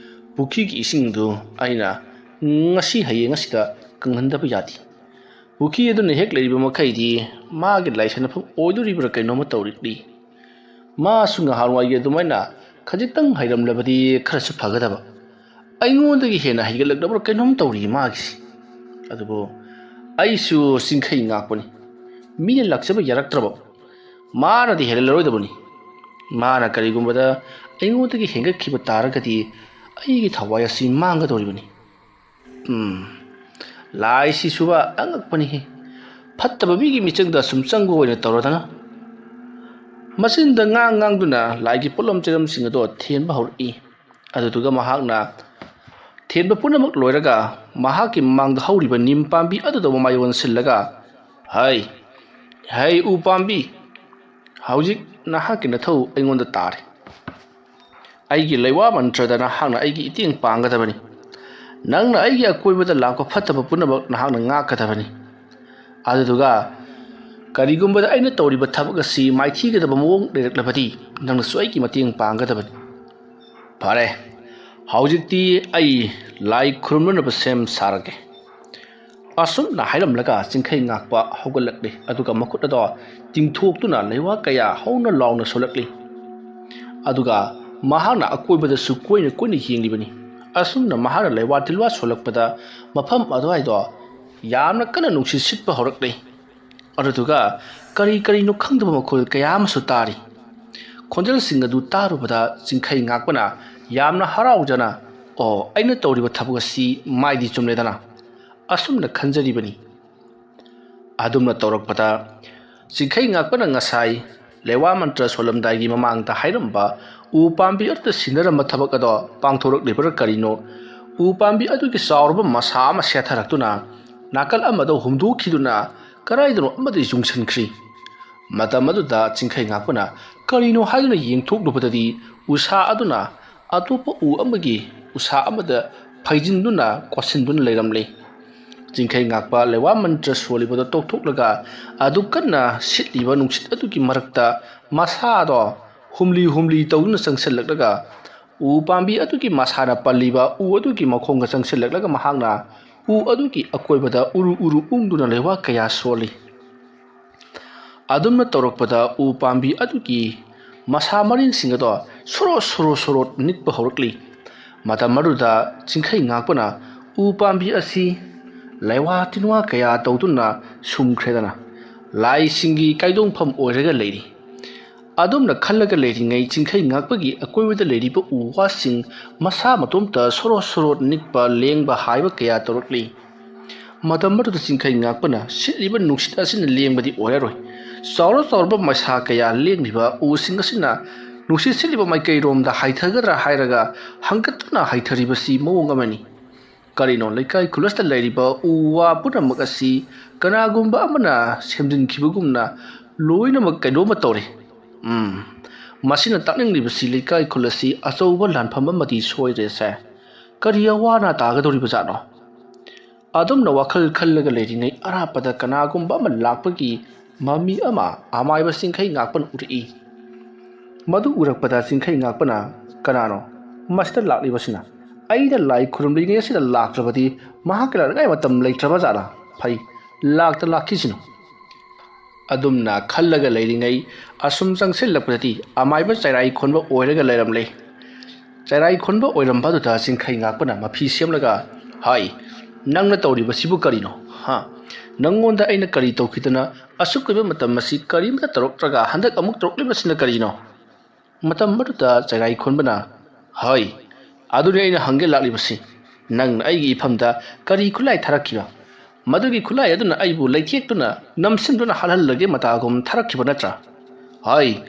ꯄꯨꯈ꯭ꯔꯤꯒꯤ ꯏꯁꯤꯡꯗꯨ ꯑꯩꯅ ꯉꯁꯤ ꯍꯌꯦꯡ ꯑꯁꯤꯗ ꯀꯪꯍꯟꯗꯕ ꯌꯥꯗꯦ꯫ ꯄꯨꯈ꯭ꯔꯤ ꯑꯗꯨꯅ ꯍꯦꯛ ꯂꯩꯔꯤꯕ ꯃꯈꯩꯗꯤ ꯃꯥꯒꯤ ꯂꯥꯏꯁꯥꯟꯅꯐꯝ ꯑꯣꯏꯗꯣꯔꯤꯕ꯭ꯔꯥ ꯀꯩꯅꯣꯝꯃ ꯇꯧꯔꯤꯕꯅꯤ꯫ ꯃꯥꯁꯨ ꯉꯍꯥꯟꯋꯥꯏꯒꯤ ꯑꯗꯨꯃꯥꯏꯅ ꯈꯖꯤꯛꯇꯪ ꯍꯩꯔꯝꯂꯕꯗꯤ ꯈꯔꯁꯨ ꯐꯒꯗꯕ꯫ ꯑꯩꯉꯣꯟꯗꯒꯤ ꯍꯦꯟꯅ ꯍꯩꯒꯠꯂꯛꯂꯕ꯭ꯔꯥ ꯀꯩꯅꯣꯝ ꯇꯧꯔꯤ ꯃꯥꯒꯤꯁꯤ꯫ ꯑꯗꯨꯕꯨ ꯑꯩꯁꯨ ꯆꯤꯡꯈꯩ ꯉꯥꯛꯄꯅꯤ꯫ ꯃꯤꯅ ꯂꯥꯛꯆꯕ ꯌꯥꯔꯛꯇ꯭ꯔꯕ ꯃꯥꯅꯗꯤ ꯍꯦꯜꯂꯔꯣꯏꯗꯕꯅꯤ꯫ ꯃꯥꯅ ꯀꯔꯤꯒꯨꯝꯕꯗ ꯑꯩꯉꯣꯟꯗꯒꯤ ꯍꯦꯟꯒꯠꯈꯤꯕ ꯇꯥꯔꯒꯗꯤ ꯑꯩꯒꯤ ꯊꯋꯥꯏ ꯑꯁꯤ ꯃꯥꯡꯒꯗꯧꯔꯤꯕꯅꯤ꯫ ꯎꯝ, ꯂꯥꯏꯁꯤꯁꯨꯕ ꯑꯉꯛꯄꯅꯤꯍꯦ꯫ ꯐꯠꯇꯕ ꯃꯤꯒꯤ ꯃꯤꯆꯪꯗ ꯁꯨꯝ ꯆꯪꯕ ꯑꯣꯏꯅ ꯇꯧꯔꯗꯅ꯫ ꯃꯆꯤꯟꯗ ꯉꯥꯡ ꯉꯥꯡꯗꯨꯅ ꯂꯥꯏꯒꯤ ꯄꯣꯠꯂꯝ ꯆꯩꯔꯝꯁꯤꯡ ꯑꯗꯣ ꯊꯦꯟꯕ ꯍꯧꯔꯛꯏ꯫ ꯑꯗꯨꯗꯨꯒ ꯃꯍꯥꯛꯅ ꯊꯦꯟꯕ ꯄꯨꯝꯅꯃꯛ ꯂꯣꯏꯔꯒ ꯃꯍꯥꯛꯀꯤ ꯃꯃꯥꯡꯗ ꯍꯧꯔꯤꯕ ꯅꯤꯝ ꯄꯥꯝꯕꯤ ꯑꯗꯨꯗ ꯃꯃꯥꯏ ꯑꯣꯟꯁꯤꯜꯂꯒ, "ꯍꯩ, ꯍꯩ ꯎ ꯄꯥꯝꯕꯤ, ꯍꯧꯖꯤꯛ ꯅꯍꯥꯛꯀꯤ ꯅꯊꯧ ꯑꯩꯉꯣꯟꯗ ꯇꯥꯔꯦ꯫ ꯑꯩꯒꯤ ꯂꯩꯋꯥ ꯃꯟꯇ꯭ꯔꯗ ꯅꯍꯥꯛꯅ ꯑꯩꯒꯤ ꯏꯇꯦꯡ ꯄꯥꯡꯒꯗꯕꯅꯤ꯫ ꯅꯪꯅ ꯑꯩꯒꯤ ꯑꯀꯣꯏꯕꯗ ꯂꯥꯛꯄ ꯐꯠꯇꯕ ꯄꯨꯝꯅꯃꯛ ꯅꯍꯥꯛꯅ ꯉꯥꯛꯀꯗꯕꯅꯤ꯫ ꯑꯗꯨꯗꯨꯒ ꯀꯔꯤꯒꯨꯝꯕꯗ ꯑꯩꯅ ꯇꯧꯔꯤꯕ ꯊꯕꯛ ꯑꯁꯤ ꯃꯥꯏꯊꯤꯒꯗꯕ ꯃꯑꯣꯡ ꯂꯩꯔꯛꯂꯕꯗꯤ ꯅꯪꯅꯁꯨ ꯑꯩꯒꯤ ꯃꯇꯦꯡ ꯄꯥꯡꯒꯗꯕꯅꯤ꯫" "ꯐꯔꯦ, ꯍꯧꯖꯤꯛꯇꯤ ꯑꯩ ꯂꯥꯏ ꯈꯨꯔꯨꯝꯅꯅꯕ ꯁꯦꯝ ꯁꯥꯔꯒꯦ꯫" ꯑꯁꯨꯝꯅ ꯍꯥꯏꯔꯝꯂꯒ ꯆꯤꯡꯈꯩ ꯉꯥꯛꯄ ꯍꯧꯒꯠꯂꯛꯂꯤ꯫ ꯑꯗꯨꯒ ꯃꯈꯨꯠ ꯑꯗꯣ ꯇꯤꯡꯊꯣꯛꯇꯨꯅ ꯂꯩꯋꯥ ꯀꯌꯥ ꯍꯧꯅ ꯂꯥꯎꯅ ꯁꯣꯜꯂꯛꯂꯤ꯫ ꯑꯗꯨꯒ ꯃꯍꯥꯛꯅ ꯑꯀꯣꯏꯕꯗꯁꯨ ꯀꯣꯏꯅ ꯀꯣꯏꯅ ꯌꯦꯡꯂꯤꯕꯅꯤ꯫ ꯑꯁꯨꯝꯅ ꯃꯍꯥꯛꯅ ꯂꯩꯋꯥ ꯇꯤꯜꯋꯥ ꯁꯣꯜꯂꯛꯄꯗ ꯃꯐꯝ ꯑꯗꯨꯋꯥꯏꯗꯣ ꯌꯥꯝꯅ ꯀꯟꯅ ꯅꯨꯡꯁꯤꯠ ꯁꯤꯠꯄ ꯍꯧꯔꯛꯂꯤ꯫ ꯑꯗꯨꯗꯨꯒ ꯀꯔꯤ ꯀꯔꯤꯅꯣ ꯈꯪꯗꯕ ꯃꯈꯣꯜ ꯀꯌꯥ ꯑꯃꯁꯨ ꯇꯥꯔꯤ꯫ ꯈꯣꯟꯖꯦꯜꯁꯤꯡ ꯑꯗꯨ ꯇꯥꯔꯨꯕꯗ ꯆꯤꯡꯈꯩ ꯉꯥꯛꯄꯅ ꯌꯥꯝꯅ ꯍꯔꯥꯎꯖꯅ, "ꯑꯣ, ꯑꯩꯅ ꯇꯧꯔꯤꯕ ꯊꯕꯛ ꯑꯁꯤ ꯃꯥꯏꯗꯤ ꯆꯨꯝꯂꯦꯗꯅ" ꯑꯁꯨꯝꯅ ꯈꯟꯖꯔꯤꯕꯅꯤ꯫ ꯑꯗꯨꯝꯅ ꯇꯧꯔꯛꯄꯗ ꯆꯤꯡꯈꯩ ꯉꯥꯛꯄꯅ ꯉꯁꯥꯏ ꯂꯩꯋꯥ ꯃꯟꯇ꯭ꯔ ꯁꯣꯜꯂꯝꯗꯥꯏꯒꯤ ꯃꯃꯥꯡꯗ ꯍꯥꯏꯔꯝꯕ ꯎ ꯄꯥꯝꯕꯤ ꯑꯗꯨꯗ ꯁꯤꯟꯅꯔꯝꯕ ꯊꯕꯛ ꯑꯗꯣ ꯄꯥꯡꯊꯣꯔꯛꯂꯤꯕ꯭ꯔꯥ ꯀꯔꯤꯅꯣ, ꯎ ꯄꯥꯝꯕꯤ ꯑꯗꯨꯒꯤ ꯆꯥꯎꯔꯕ ꯃꯁꯥ ꯑꯃ ꯁꯦꯠꯊꯔꯛꯇꯨꯅ ꯅꯥꯀꯜ ꯑꯃꯗ ꯍꯨꯝꯗꯣꯛꯈꯤꯗꯨꯅ ꯀꯗꯥꯏꯗꯅꯣ ꯑꯃꯗ ꯌꯨꯡꯁꯟꯈ꯭ꯔꯤ꯫ ꯃꯇꯝ ꯑꯗꯨꯗ ꯆꯤꯡꯈꯩ ꯉꯥꯛꯄꯅ ꯀꯔꯤꯅꯣ ꯍꯥꯏꯗꯨꯅ ꯌꯦꯡꯊꯣꯛꯂꯨꯕꯗꯗꯤ ꯎꯁꯥ ꯑꯗꯨꯅ ꯑꯇꯣꯞꯄ ꯎ ꯑꯃꯒꯤ ꯎꯁꯥ ꯑꯃꯗ ꯐꯩꯖꯤꯟꯗꯨꯅ ꯀꯣꯠꯁꯤꯟꯗꯨꯅ ꯂꯩꯔꯝꯂꯤ꯫ ꯆꯤꯡꯈꯩ ꯉꯥꯛꯄ ꯂꯩꯋꯥ ꯃꯟꯇ꯭ꯔ ꯁꯣꯜꯂꯤꯕꯗꯨ ꯇꯣꯛꯊꯣꯛꯂꯒ ꯑꯗꯨ ꯀꯟꯅ ꯁꯤꯠꯂꯤꯕ ꯅꯨꯡꯁꯤꯠ ꯑꯗꯨꯒꯤ ꯃꯔꯛꯇ ꯃꯁꯥꯗꯣ ꯍꯨꯝꯂꯤ ꯍꯨꯝꯂꯤ ꯇꯧꯗꯨꯅ ꯆꯪꯁꯤꯜꯂꯛꯂꯒ ꯎ ꯄꯥꯝꯕꯤ ꯑꯗꯨꯒꯤ ꯃꯁꯥꯅ ꯄꯜꯂꯤꯕ ꯎ ꯑꯗꯨꯒꯤ ꯃꯈꯣꯡꯗ ꯆꯪꯁꯤꯜꯂꯛꯂꯒ ꯃꯍꯥꯛꯅ ꯎ ꯑꯗꯨꯒꯤ ꯑꯀꯣꯏꯕꯗ ꯎꯔꯨ ꯎꯔꯨ ꯎꯪꯗꯨꯅ ꯂꯩꯋꯥ ꯀꯌꯥ ꯁꯣꯜꯂꯤ꯫ ꯑꯗꯨꯝꯅ ꯇꯧꯔꯛꯄꯗ ꯎ ꯄꯥꯝꯕꯤ ꯑꯗꯨꯒꯤ ꯃꯁꯥ ꯃꯔꯦꯡꯁꯤꯡ ꯑꯗꯣ ꯁꯣꯔꯣ ꯁꯣꯔꯣ ꯁꯣꯔꯣ ꯅꯤꯛꯄ ꯍꯧꯔꯛꯂꯤ꯫ ꯃꯇꯝ ꯑꯗꯨꯗ ꯆꯤꯡꯈꯩ ꯉꯥꯛꯄꯅ ꯎ ꯄꯥꯝꯕꯤ ꯑꯁꯤ ꯂꯩꯋꯥ ꯇꯤꯟꯋꯥ ꯀꯌꯥ ꯇꯧꯗꯨꯅ ꯁꯨꯝꯈ꯭ꯔꯦꯗꯅ ꯂꯥꯏꯁꯤꯡꯒꯤ ꯀꯥꯏꯗꯣꯡꯐꯝ ꯑꯣꯏꯔꯒ ꯂꯩꯔꯤ꯫ ꯑꯗꯨꯝꯅ ꯈꯜꯂꯒ ꯂꯩꯔꯤꯉꯩ ꯆꯤꯡꯈꯩ ꯉꯥꯛꯄꯒꯤ ꯑꯀꯣꯏꯕꯗ ꯂꯩꯔꯤꯕ ꯎ ꯋꯥꯁꯤꯡ ꯃꯁꯥ ꯃꯇꯣꯝꯇ ꯁꯣꯔꯣ ꯁꯣꯔꯣ ꯅꯤꯛꯄ ꯂꯦꯡꯕ ꯍꯥꯏꯕ ꯀꯌꯥ ꯇꯧꯔꯛꯂꯤ꯫ ꯃꯇꯝ ꯑꯗꯨꯗ ꯆꯤꯡꯈꯩ ꯉꯥꯛꯄꯅ ꯁꯤꯠꯂꯤꯕ ꯅꯨꯡꯁꯤꯠ ꯑꯁꯤꯅ ꯂꯦꯡꯕꯗꯤ ꯑꯣꯏꯔꯔꯣꯏ꯫ ꯆꯥꯎꯔ ꯆꯥꯎꯔꯕ ꯃꯩꯁꯥ ꯀꯌꯥ ꯂꯦꯡꯂꯤꯕ ꯎꯁꯤꯡ ꯑꯁꯤꯅ ꯅꯨꯡꯁꯤꯠ ꯁꯤꯠꯂꯤꯕ ꯃꯥꯏꯀꯩꯔꯣꯝꯗ ꯍꯥꯏꯊꯒꯗ꯭ꯔꯥ ꯍꯥꯏꯔꯒ ꯍꯪꯒꯠꯇꯨꯅ ꯍꯥꯏꯊꯔꯤꯕꯁꯤ ꯃꯑꯣꯡ ꯑꯃꯅꯤ꯫ ꯀꯔꯤꯅꯣ, ꯂꯩꯀꯥꯏ ꯈꯨꯜ ꯑꯁꯤꯗ ꯂꯩꯔꯤꯕ ꯎ ꯋꯥ ꯄꯨꯝꯅꯃꯛ ꯑꯁꯤ ꯀꯅꯥꯒꯨꯝꯕ ꯑꯃꯅ ꯁꯦꯝꯖꯤꯟꯈꯤꯕꯒꯨꯝꯅ ꯂꯣꯏꯅꯃꯛ ꯀꯩꯅꯣꯝꯃ ꯇꯧꯔꯦ꯫ ꯎꯝ, ꯃꯁꯤꯅ ꯇꯥꯛꯅꯤꯡꯂꯤꯕꯁꯤ ꯂꯩꯀꯥꯏ ꯈꯨꯜ ꯑꯁꯤ ꯑꯆꯧꯕ ꯂꯥꯟꯐꯝ ꯑꯃꯗꯤ ꯁꯣꯏꯔꯦꯁꯦ꯫ ꯀꯔꯤ ꯑꯋꯥ ꯑꯅꯥ ꯇꯥꯒꯗꯧꯔꯤꯕꯖꯥꯠꯅꯣ? ꯑꯗꯨꯝꯅ ꯋꯥꯈꯜ ꯈꯜꯂꯒ ꯂꯩꯔꯤꯉꯩ ꯑꯔꯥꯞꯄꯗ ꯀꯅꯥꯒꯨꯝꯕ ꯑꯃ ꯂꯥꯛꯄꯒꯤ ꯃꯃꯤ ꯑꯃ ꯑꯃꯥꯏꯕ ꯆꯤꯡꯈꯩ ꯉꯥꯛꯄꯅ ꯎꯔꯛꯏ꯫ ꯃꯗꯨ ꯎꯔꯛꯄꯗ ꯆꯤꯡꯈꯩ ꯉꯥꯛꯄꯅ, "ꯀꯅꯥꯅꯣ? ꯃꯁꯤꯗ ꯂꯥꯛꯂꯤꯕꯁꯤꯅ? ꯑꯩꯅ ꯂꯥꯏ ꯈꯨꯔꯨꯝꯂꯤꯉꯩ ꯑꯁꯤꯗ ꯂꯥꯛꯇ꯭ꯔꯕꯗꯤ ꯃꯍꯥꯛꯀꯤ ꯂꯥꯛꯅꯉꯥꯏ ꯃꯇꯝ ꯂꯩꯇ꯭ꯔꯕ ꯖꯥꯠꯂꯥ? ꯐꯩ, ꯂꯥꯛꯇ ꯂꯥꯛꯈꯤꯁꯤꯅꯨ"꯫ ꯑꯗꯨꯝꯅ ꯈꯜꯂꯒ ꯂꯩꯔꯤꯉꯩ ꯑꯁꯨꯝ ꯆꯪꯁꯤꯜꯂꯛꯄꯗꯗꯤ ꯑꯃꯥꯏꯕ ꯆꯩꯔꯥꯏ ꯈꯣꯟꯕ ꯑꯣꯏꯔꯒ ꯂꯩꯔꯝꯂꯦ꯫ ꯆꯩꯔꯥꯏ ꯈꯣꯟꯕ ꯑꯣꯏꯔꯝꯕ ꯑꯗꯨꯗ ꯆꯤꯡꯈꯩ ꯉꯥꯛꯄꯅ ꯃꯐꯤ ꯁꯦꯝꯂꯒ, "ꯍꯥꯏ, ꯅꯪꯅ ꯇꯧꯔꯤꯕꯁꯤꯕꯨ ꯀꯔꯤꯅꯣ? ꯍꯥ? ꯅꯪꯉꯣꯟꯗ ꯑꯩꯅ ꯀꯔꯤ ꯇꯧꯈꯤꯗꯅ ꯑꯁꯨꯛ ꯀꯨꯏꯕ ꯃꯇꯝ ꯑꯁꯤ ꯀꯔꯤꯝꯇ ꯇꯧꯔꯛꯇ꯭ꯔꯒ ꯍꯟꯗꯛ ꯑꯃꯨꯛ ꯇꯧꯔꯛꯂꯤꯕꯁꯤꯅ ꯀꯔꯤꯅꯣ?" ꯃꯇꯝ ꯑꯗꯨꯗ ꯆꯩꯔꯥꯏ ꯈꯣꯟꯕꯅ, "ꯍꯣꯏ, ꯑꯗꯨꯅꯤ ꯑꯩꯅ ꯍꯪꯒꯦ ꯂꯥꯛꯂꯤꯕꯁꯤ꯫ ꯅꯪꯅ ꯑꯩꯒꯤ ꯏꯐꯝꯗ ꯀꯔꯤ ꯈꯨꯠꯂꯥꯏ ꯊꯥꯔꯛꯈꯤꯕ? ꯃꯗꯨꯒꯤ ꯈꯨꯠꯂꯥꯏ ꯑꯗꯨꯅ ꯑꯩꯕꯨ ꯂꯩꯊꯦꯛꯇꯨꯅ ꯅꯝꯁꯤꯟꯗꯨꯅ ꯍꯥꯠꯍꯜꯂꯒꯦ ꯃꯇꯥꯒꯨꯝ ꯊꯥꯔꯛꯈꯤꯕ ꯅꯠꯇ꯭ꯔꯥ? ꯍꯥꯏ,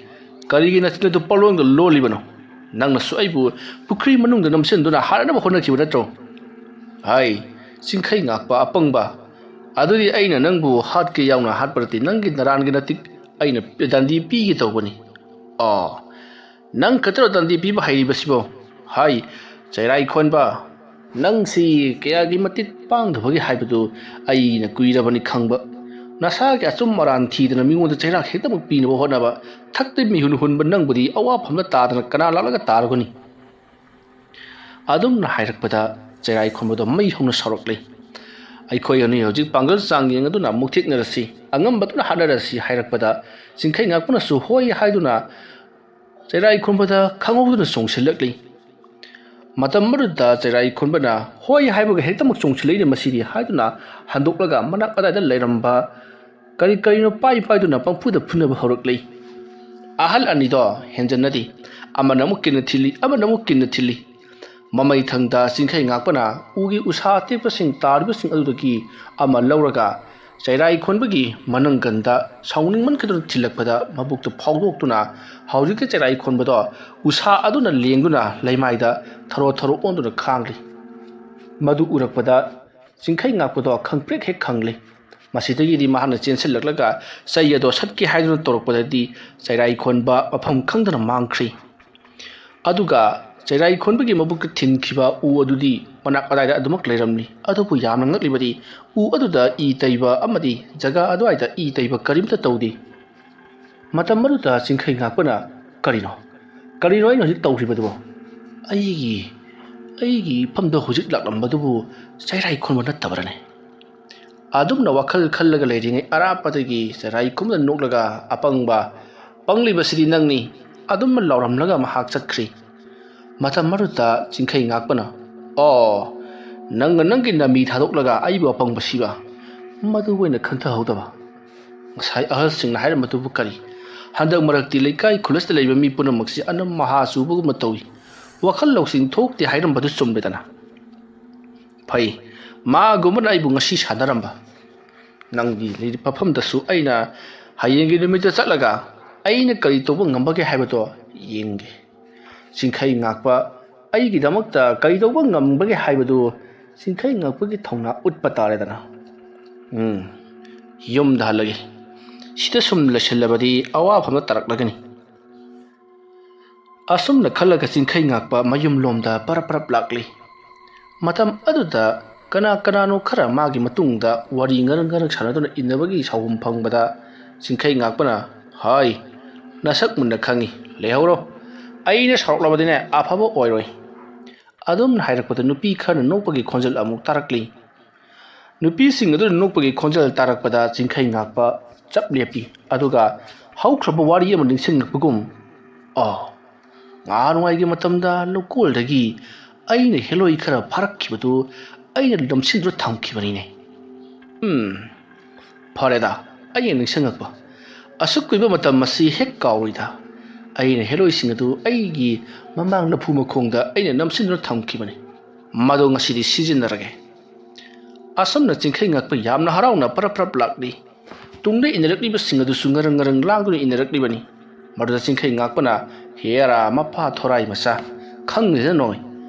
ꯀꯔꯤꯒꯤ ꯅꯆꯤꯟ ꯑꯗꯨ ꯄꯔꯂꯣꯟꯒ ꯂꯣꯜꯂꯤꯕꯅꯣ? ꯅꯪꯅꯁꯨ ꯑꯩꯕꯨ ꯄꯨꯈ꯭ꯔꯤ ꯃꯅꯨꯡꯗ ꯅꯝꯁꯤꯟꯗꯨꯅ ꯍꯥꯠꯅꯕ ꯍꯣꯠꯅꯈꯤꯕ ꯅꯠꯇ꯭ꯔꯣ? ꯍꯥꯏ, ꯆꯤꯡꯈꯩ ꯉꯥꯛꯄ ꯑꯄꯪꯕ, ꯑꯗꯨꯗꯤ ꯑꯩꯅ ꯅꯪꯕꯨ ꯍꯥꯠꯀꯦ ꯌꯥꯎꯅ ꯍꯥꯠꯄ ꯅꯠꯇꯦ, ꯅꯪꯒꯤ ꯅꯔꯥꯟꯒꯤ ꯅꯇꯤꯛ ꯑꯩꯅ ꯗꯟꯗꯤ ꯄꯤꯒꯦ ꯇꯧꯕꯅꯤ꯫ ꯑꯣ, ꯅꯪ ꯈꯛꯇꯔꯣ ꯗꯟꯗꯤ ꯄꯤꯕ ꯍꯩꯔꯤꯕꯁꯤꯕꯣ? ꯍꯥꯏ, ꯆꯩꯔꯥꯏ ꯈꯣꯟꯕ, ꯅꯪꯁꯤ ꯀꯌꯥꯒꯤ ꯃꯇꯤꯛ ꯄꯥꯡꯗꯕꯒꯦ ꯍꯥꯏꯕꯗꯨ ꯑꯩꯅ ꯀꯨꯏꯔꯕꯅꯤ ꯈꯪꯕ꯫ ꯅꯁꯥꯒꯤ ꯑꯆꯨꯝ ꯑꯔꯥꯟ ꯊꯤꯗꯅ ꯃꯤꯉꯣꯟꯗ ꯆꯩꯔꯥꯛ ꯍꯦꯛꯇꯃꯛ ꯄꯤꯅꯕ ꯍꯣꯠꯅꯕ, ꯊꯛꯇ ꯃꯤꯍꯨꯟ ꯍꯨꯟꯕ ꯅꯪꯕꯨꯗꯤ ꯑꯋꯥꯐꯝꯗ ꯇꯥꯗꯅ ꯀꯅꯥ ꯂꯥꯛꯂꯒ ꯇꯥꯔꯨꯒꯅꯤ? ꯑꯗꯨꯝꯅ ꯍꯥꯏꯔꯛꯄꯗ ꯆꯩꯔꯥꯏ ꯈꯣꯟꯕꯗꯣ ꯃꯩ ꯍꯧꯅ ꯁꯥꯎꯔꯛꯂꯦ꯫ "ꯑꯩꯈꯣꯏ ꯑꯅꯤ ꯍꯧꯖꯤꯛ ꯄꯥꯡꯒꯜ ꯆꯥꯡ ꯌꯦꯡꯗꯨꯅ ꯑꯃꯨꯛ ꯊꯦꯛꯅꯔꯁꯤ, ꯑꯉꯝꯕꯗꯨꯅ ꯍꯥꯠꯅꯔꯁꯤ" ꯍꯥꯏꯔꯛꯄꯗ ꯆꯤꯡꯈꯩ ꯉꯥꯛꯄꯅꯁꯨ ꯍꯣꯏ ꯍꯥꯏꯗꯨꯅ ꯆꯩꯔꯥꯏ ꯈꯣꯟꯕꯗ ꯈꯪꯍꯧꯗꯅ ꯆꯣꯡꯁꯤꯜꯂꯛꯂꯤ꯫ ꯃꯇꯝ ꯑꯗꯨꯗ ꯆꯩꯔꯥꯏ ꯈꯣꯟꯕꯅ, "ꯍꯣꯏ" ꯍꯥꯏꯕꯒ ꯍꯦꯛꯇꯃꯛ ꯆꯣꯡꯁꯤꯜꯂꯛꯏꯅꯦ ꯃꯁꯤꯗꯤ ꯍꯥꯏꯗꯨꯅ ꯍꯟꯗꯣꯛꯂꯒ ꯃꯅꯥꯛ ꯑꯗꯥꯏꯗ ꯂꯩꯔꯝꯕ ꯀꯔꯤ ꯀꯔꯤꯅꯣ ꯄꯥꯏ ꯄꯥꯏꯗꯨꯅ ꯄꯪꯐꯨꯗ ꯐꯨꯅꯕ ꯍꯧꯔꯛꯂꯤ꯫ ꯑꯍꯜ ꯑꯅꯤꯗꯣ ꯍꯦꯟꯖꯟꯅꯗꯦ꯫ ꯑꯃꯅ ꯑꯃꯨꯛ ꯀꯤꯟꯅ ꯊꯤꯜꯂꯤ, ꯑꯃꯅ ꯑꯃꯨꯛ ꯀꯤꯟꯅ ꯊꯤꯜꯂꯤ꯫ ꯃꯃꯩ ꯊꯪꯗ ꯆꯤꯡꯈꯩ ꯉꯥꯛꯄꯅ ꯎꯒꯤ ꯎꯁꯥ ꯑꯇꯦꯛꯄꯁꯤꯡ ꯇꯥꯔꯤꯕꯁꯤꯡ ꯑꯗꯨꯗꯒꯤ ꯑꯃ ꯂꯧꯔꯒ ꯆꯩꯔꯥꯏ ꯈꯣꯟꯕꯒꯤ ꯃꯅꯪꯒꯟꯗ ꯁꯥꯎꯅꯤꯡꯃꯟꯈꯤꯗꯨꯅ ꯊꯤꯜꯂꯛꯄꯗ ꯃꯕꯨꯛꯇ ꯐꯥꯎꯗꯣꯛꯇꯨꯅ ꯍꯧꯖꯤꯛꯀꯤ ꯆꯩꯔꯥꯏ ꯈꯣꯟꯕꯗꯣ ꯎꯁꯥ ꯑꯗꯨꯅ ꯂꯦꯡꯗꯨꯅ ꯂꯩꯃꯥꯏꯗ ꯊꯔꯣ ꯊꯔꯣ ꯑꯣꯟꯗꯨꯅ ꯈꯥꯡꯂꯤ꯫ ꯃꯗꯨ ꯎꯔꯛꯄꯗ ꯆꯤꯡꯈꯩ ꯉꯥꯛꯄꯗꯣ ꯈꯪꯄ꯭ꯔꯦꯛ ꯍꯦꯛ ꯈꯪꯂꯦ꯫ ꯃꯁꯤꯗꯒꯤꯗꯤ ꯃꯍꯥꯛꯅ ꯆꯦꯟꯁꯤꯜꯂꯛꯂꯒ ꯆꯩ ꯑꯗꯣ ꯁꯠꯀꯦ ꯍꯥꯏꯗꯨꯅ ꯇꯧꯔꯛꯄꯗꯗꯤ ꯆꯩꯔꯥꯏ ꯈꯣꯟꯕ ꯃꯐꯝ ꯈꯪꯗꯅ ꯃꯥꯡꯈ꯭ꯔꯤ꯫ ꯑꯗꯨꯒ ꯆꯩꯔꯥꯏ ꯈꯣꯟꯕꯒꯤ ꯃꯕꯨꯛꯇ ꯊꯤꯟꯈꯤꯕ ꯎ ꯑꯗꯨꯗꯤ ꯃꯅꯥꯛ ꯑꯗꯥꯏꯗ ꯑꯗꯨꯃꯛ ꯂꯩꯔꯝꯂꯤ꯫ ꯑꯗꯨꯕꯨ ꯌꯥꯝꯅ ꯉꯛꯂꯤꯕꯗꯤ ꯎ ꯑꯗꯨꯗ ꯏ ꯇꯩꯕ ꯑꯃꯗꯤ ꯖꯒꯥ ꯑꯗꯨꯋꯥꯏꯗ ꯏ ꯇꯩꯕ ꯀꯔꯤꯝꯇ ꯇꯧꯗꯦ꯫ ꯃꯇꯝ ꯑꯗꯨꯗ ꯆꯤꯡꯈꯩ ꯉꯥꯛꯄꯅ, "ꯀꯔꯤꯅꯣ? ꯀꯔꯤꯅꯣ ꯑꯩꯅ ꯍꯧꯖꯤꯛ ꯇꯧꯈꯤꯕꯗꯨꯕꯣ? ꯑꯩꯒꯤ, ꯑꯩꯒꯤ ꯏꯐꯝꯗ ꯍꯧꯖꯤꯛ ꯂꯥꯛꯂꯝꯕꯗꯨꯕꯨ ꯆꯩꯔꯥꯏ ꯈꯣꯟꯕ ꯅꯠꯇꯕ꯭ꯔꯅꯦ?" ꯑꯗꯨꯝꯅ ꯋꯥꯈꯜ ꯈꯜꯂꯒ ꯂꯩꯔꯤꯉꯩ ꯑꯔꯥꯞꯄꯗꯒꯤ ꯆꯩꯔꯥꯏ ꯈꯣꯟꯕꯅ ꯅꯣꯛꯂꯒ, "ꯑꯄꯪꯕ, ꯄꯪꯂꯤꯕꯁꯤꯗꯤ ꯅꯪꯅꯤ," ꯑꯗꯨꯝ ꯂꯥꯎꯔꯝꯂꯒ ꯃꯍꯥꯛ ꯆꯠꯈ꯭ꯔꯤ꯫ ꯃꯇꯝ ꯑꯗꯨꯗ ꯆꯤꯡꯈꯩ ꯉꯥꯛꯄꯅ, "ꯑꯣ, ꯅꯪꯅ ꯅꯪꯒꯤ ꯅꯃꯤ ꯊꯥꯗꯣꯛꯂꯒ ꯑꯩꯕꯨ ꯑꯄꯪꯕ ꯁꯤꯕ? ꯃꯗꯨ ꯑꯣꯏꯅ ꯈꯟꯊꯍꯧꯗꯕ꯫ ꯉꯁꯥꯏ ꯑꯍꯜꯁꯤꯡꯅ ꯍꯥꯏꯔꯝꯕꯗꯨꯕꯨ ꯀꯔꯤ? ꯍꯟꯗꯛ ꯃꯔꯛꯇꯤ ꯂꯩꯀꯥꯏ ꯈꯨꯜ ꯑꯁꯤꯗ ꯂꯩꯕ ꯃꯤ ꯄꯨꯝꯅꯃꯛꯁꯤ ꯑꯅꯝ ꯃꯍꯥ ꯆꯨꯕꯒꯨꯝꯅ ꯇꯧꯏ꯫ ꯋꯥꯈꯜ ꯂꯧꯁꯤꯡ ꯊꯣꯛꯇꯦ ꯍꯥꯏꯔꯝꯕꯗꯨ ꯆꯨꯝꯂꯦꯗꯅ꯫ ꯐꯩ, ꯃꯥꯒꯨꯝꯕꯅ ꯑꯩꯕꯨ ꯉꯁꯤ ꯁꯥꯟꯅꯔꯝꯕ꯫ ꯅꯪꯒꯤ ꯂꯩꯔꯤꯕ ꯃꯐꯝꯗꯁꯨ ꯑꯩꯅ ꯍꯌꯦꯡꯒꯤ ꯅꯨꯃꯤꯠꯇ ꯆꯠꯂꯒ ꯑꯩꯅ ꯀꯔꯤ ꯇꯧꯕ ꯉꯝꯕꯒꯦ ꯍꯥꯏꯕꯗꯣ ꯌꯦꯡꯒꯦ꯫ ꯆꯤꯡꯈꯩ ꯉꯥꯛꯄ ꯑꯩꯒꯤꯗꯃꯛꯇ ꯀꯔꯤ ꯇꯧꯕ ꯉꯝꯕꯒꯦ ꯍꯥꯏꯕꯗꯨ ꯆꯤꯡꯈꯩ ꯉꯥꯛꯄꯒꯤ ꯊꯧꯅꯥ ꯎꯠꯄ ꯇꯥꯔꯦꯗꯅ꯫ ꯎꯝ, ꯌꯨꯝꯗ ꯍꯜꯂꯒꯦ꯫ ꯁꯤꯗ ꯁꯨꯝ ꯂꯩꯁꯤꯜꯂꯕꯗꯤ ꯑꯋꯥꯐꯝ ꯑꯃ ꯇꯥꯔꯛꯂꯒꯅꯤ꯫" ꯑꯁꯨꯝꯅ ꯈꯜꯂꯒ ꯆꯤꯡꯈꯩ ꯉꯥꯛꯄ ꯃꯌꯨꯝꯂꯣꯝꯗ ꯄꯔꯞ ꯄꯔꯞ ꯂꯥꯛꯂꯤ꯫ ꯃꯇꯝ ꯑꯗꯨꯗ ꯀꯅꯥ ꯀꯅꯥꯅꯣ ꯈꯔ ꯃꯥꯒꯤ ꯃꯇꯨꯡꯗ ꯋꯥꯔꯤ ꯉꯔꯪ ꯉꯔꯪ ꯁꯥꯟꯅꯗꯨꯅ ꯏꯟꯅꯕꯒꯤ ꯁꯥꯎꯍꯨꯝ ꯐꯪꯕꯗ ꯆꯤꯡꯈꯩ ꯉꯥꯛꯄꯅ, "ꯍꯥꯏ, ꯅꯁꯛ ꯃꯨꯟꯅ ꯈꯪꯏ, ꯂꯩꯍꯧꯔꯣ꯫ ꯑꯩꯅ ꯁꯥꯎꯔꯛꯂꯕꯗꯤꯅꯦ ꯑꯐꯕ ꯑꯣꯏꯔꯣꯏ꯫" ꯑꯗꯨꯝꯅ ꯍꯥꯏꯔꯛꯄꯗ ꯅꯨꯄꯤ ꯈꯔꯅ ꯅꯣꯛꯄꯒꯤ ꯈꯣꯟꯖꯦꯜ ꯑꯃꯨꯛ ꯇꯥꯔꯛꯂꯤ꯫ ꯅꯨꯄꯤꯁꯤꯡ ꯑꯗꯨꯅ ꯅꯣꯛꯄꯒꯤ ꯈꯣꯟꯖꯦꯜ ꯇꯥꯔꯛꯄꯗ ꯆꯤꯡꯈꯩ ꯉꯥꯛꯄ ꯆꯞ ꯂꯦꯞꯄꯤ꯫ ꯑꯗꯨꯒ ꯍꯧꯈ꯭ꯔꯕ ꯋꯥꯔꯤ ꯑꯃ ꯅꯤꯡꯁꯤꯡꯂꯛꯄꯒꯨꯝ, "ꯑꯣ, ꯉꯍꯥꯟꯋꯥꯏꯒꯤ ꯃꯇꯝꯗ ꯂꯧꯀꯣꯜꯗꯒꯤ ꯑꯩꯅ ꯍꯦꯂꯣꯏ ꯈꯔ ꯐꯥꯔꯛꯈꯤꯕꯗꯨ ꯑꯩꯅ ꯅꯝꯁꯤꯟꯗꯨꯅ ꯊꯝꯈꯤꯕꯅꯤꯅꯦ꯫ ꯎꯝ, ꯐꯔꯦꯗ, ꯑꯩꯅ ꯅꯤꯡꯁꯤꯡꯉꯛꯄ꯫ ꯑꯁꯨꯛ ꯀꯨꯏꯕ ꯃꯇꯝ ꯑꯁꯤ ꯍꯦꯛ ꯀꯥꯎꯔꯨꯏꯗ꯫ ꯑꯩꯅ ꯍꯦꯂꯣꯏꯁꯤꯡ ꯑꯗꯨ ꯑꯩꯒꯤ ꯃꯃꯥꯡ ꯂꯐꯨ ꯃꯈꯣꯡꯗ ꯑꯩꯅ ꯅꯝꯁꯤꯟꯗꯨꯅ ꯊꯝꯈꯤꯕꯅꯤ꯫ ꯃꯗꯨ ꯉꯁꯤꯗꯤ ꯁꯤꯖꯤꯟꯅꯔꯒꯦ꯫ ꯑꯁꯨꯝꯅ ꯆꯤꯡꯈꯩ ꯉꯥꯛꯄ ꯌꯥꯝꯅ ꯍꯔꯥꯎꯅ ꯄꯔꯞ ꯄꯔꯞ ꯂꯥꯛꯂꯤ꯫ ꯇꯨꯡꯗ ꯏꯟꯅꯔꯛꯂꯤꯕꯁꯤꯡ ꯑꯗꯨꯁꯨ ꯉꯔꯪ ꯉꯔꯪ ꯂꯥꯡꯗꯨꯅ ꯏꯟꯅꯔꯛꯂꯤꯕꯅꯤ꯫ ꯃꯗꯨꯗ ꯆꯤꯡꯈꯩ ꯉꯥꯛꯄꯅ, "ꯍꯦꯔꯥ, ꯃꯄꯥ ꯊꯣꯔꯥꯏ ꯃꯆꯥ, ꯈꯪꯗꯦꯗ ꯅꯣꯏ"꯫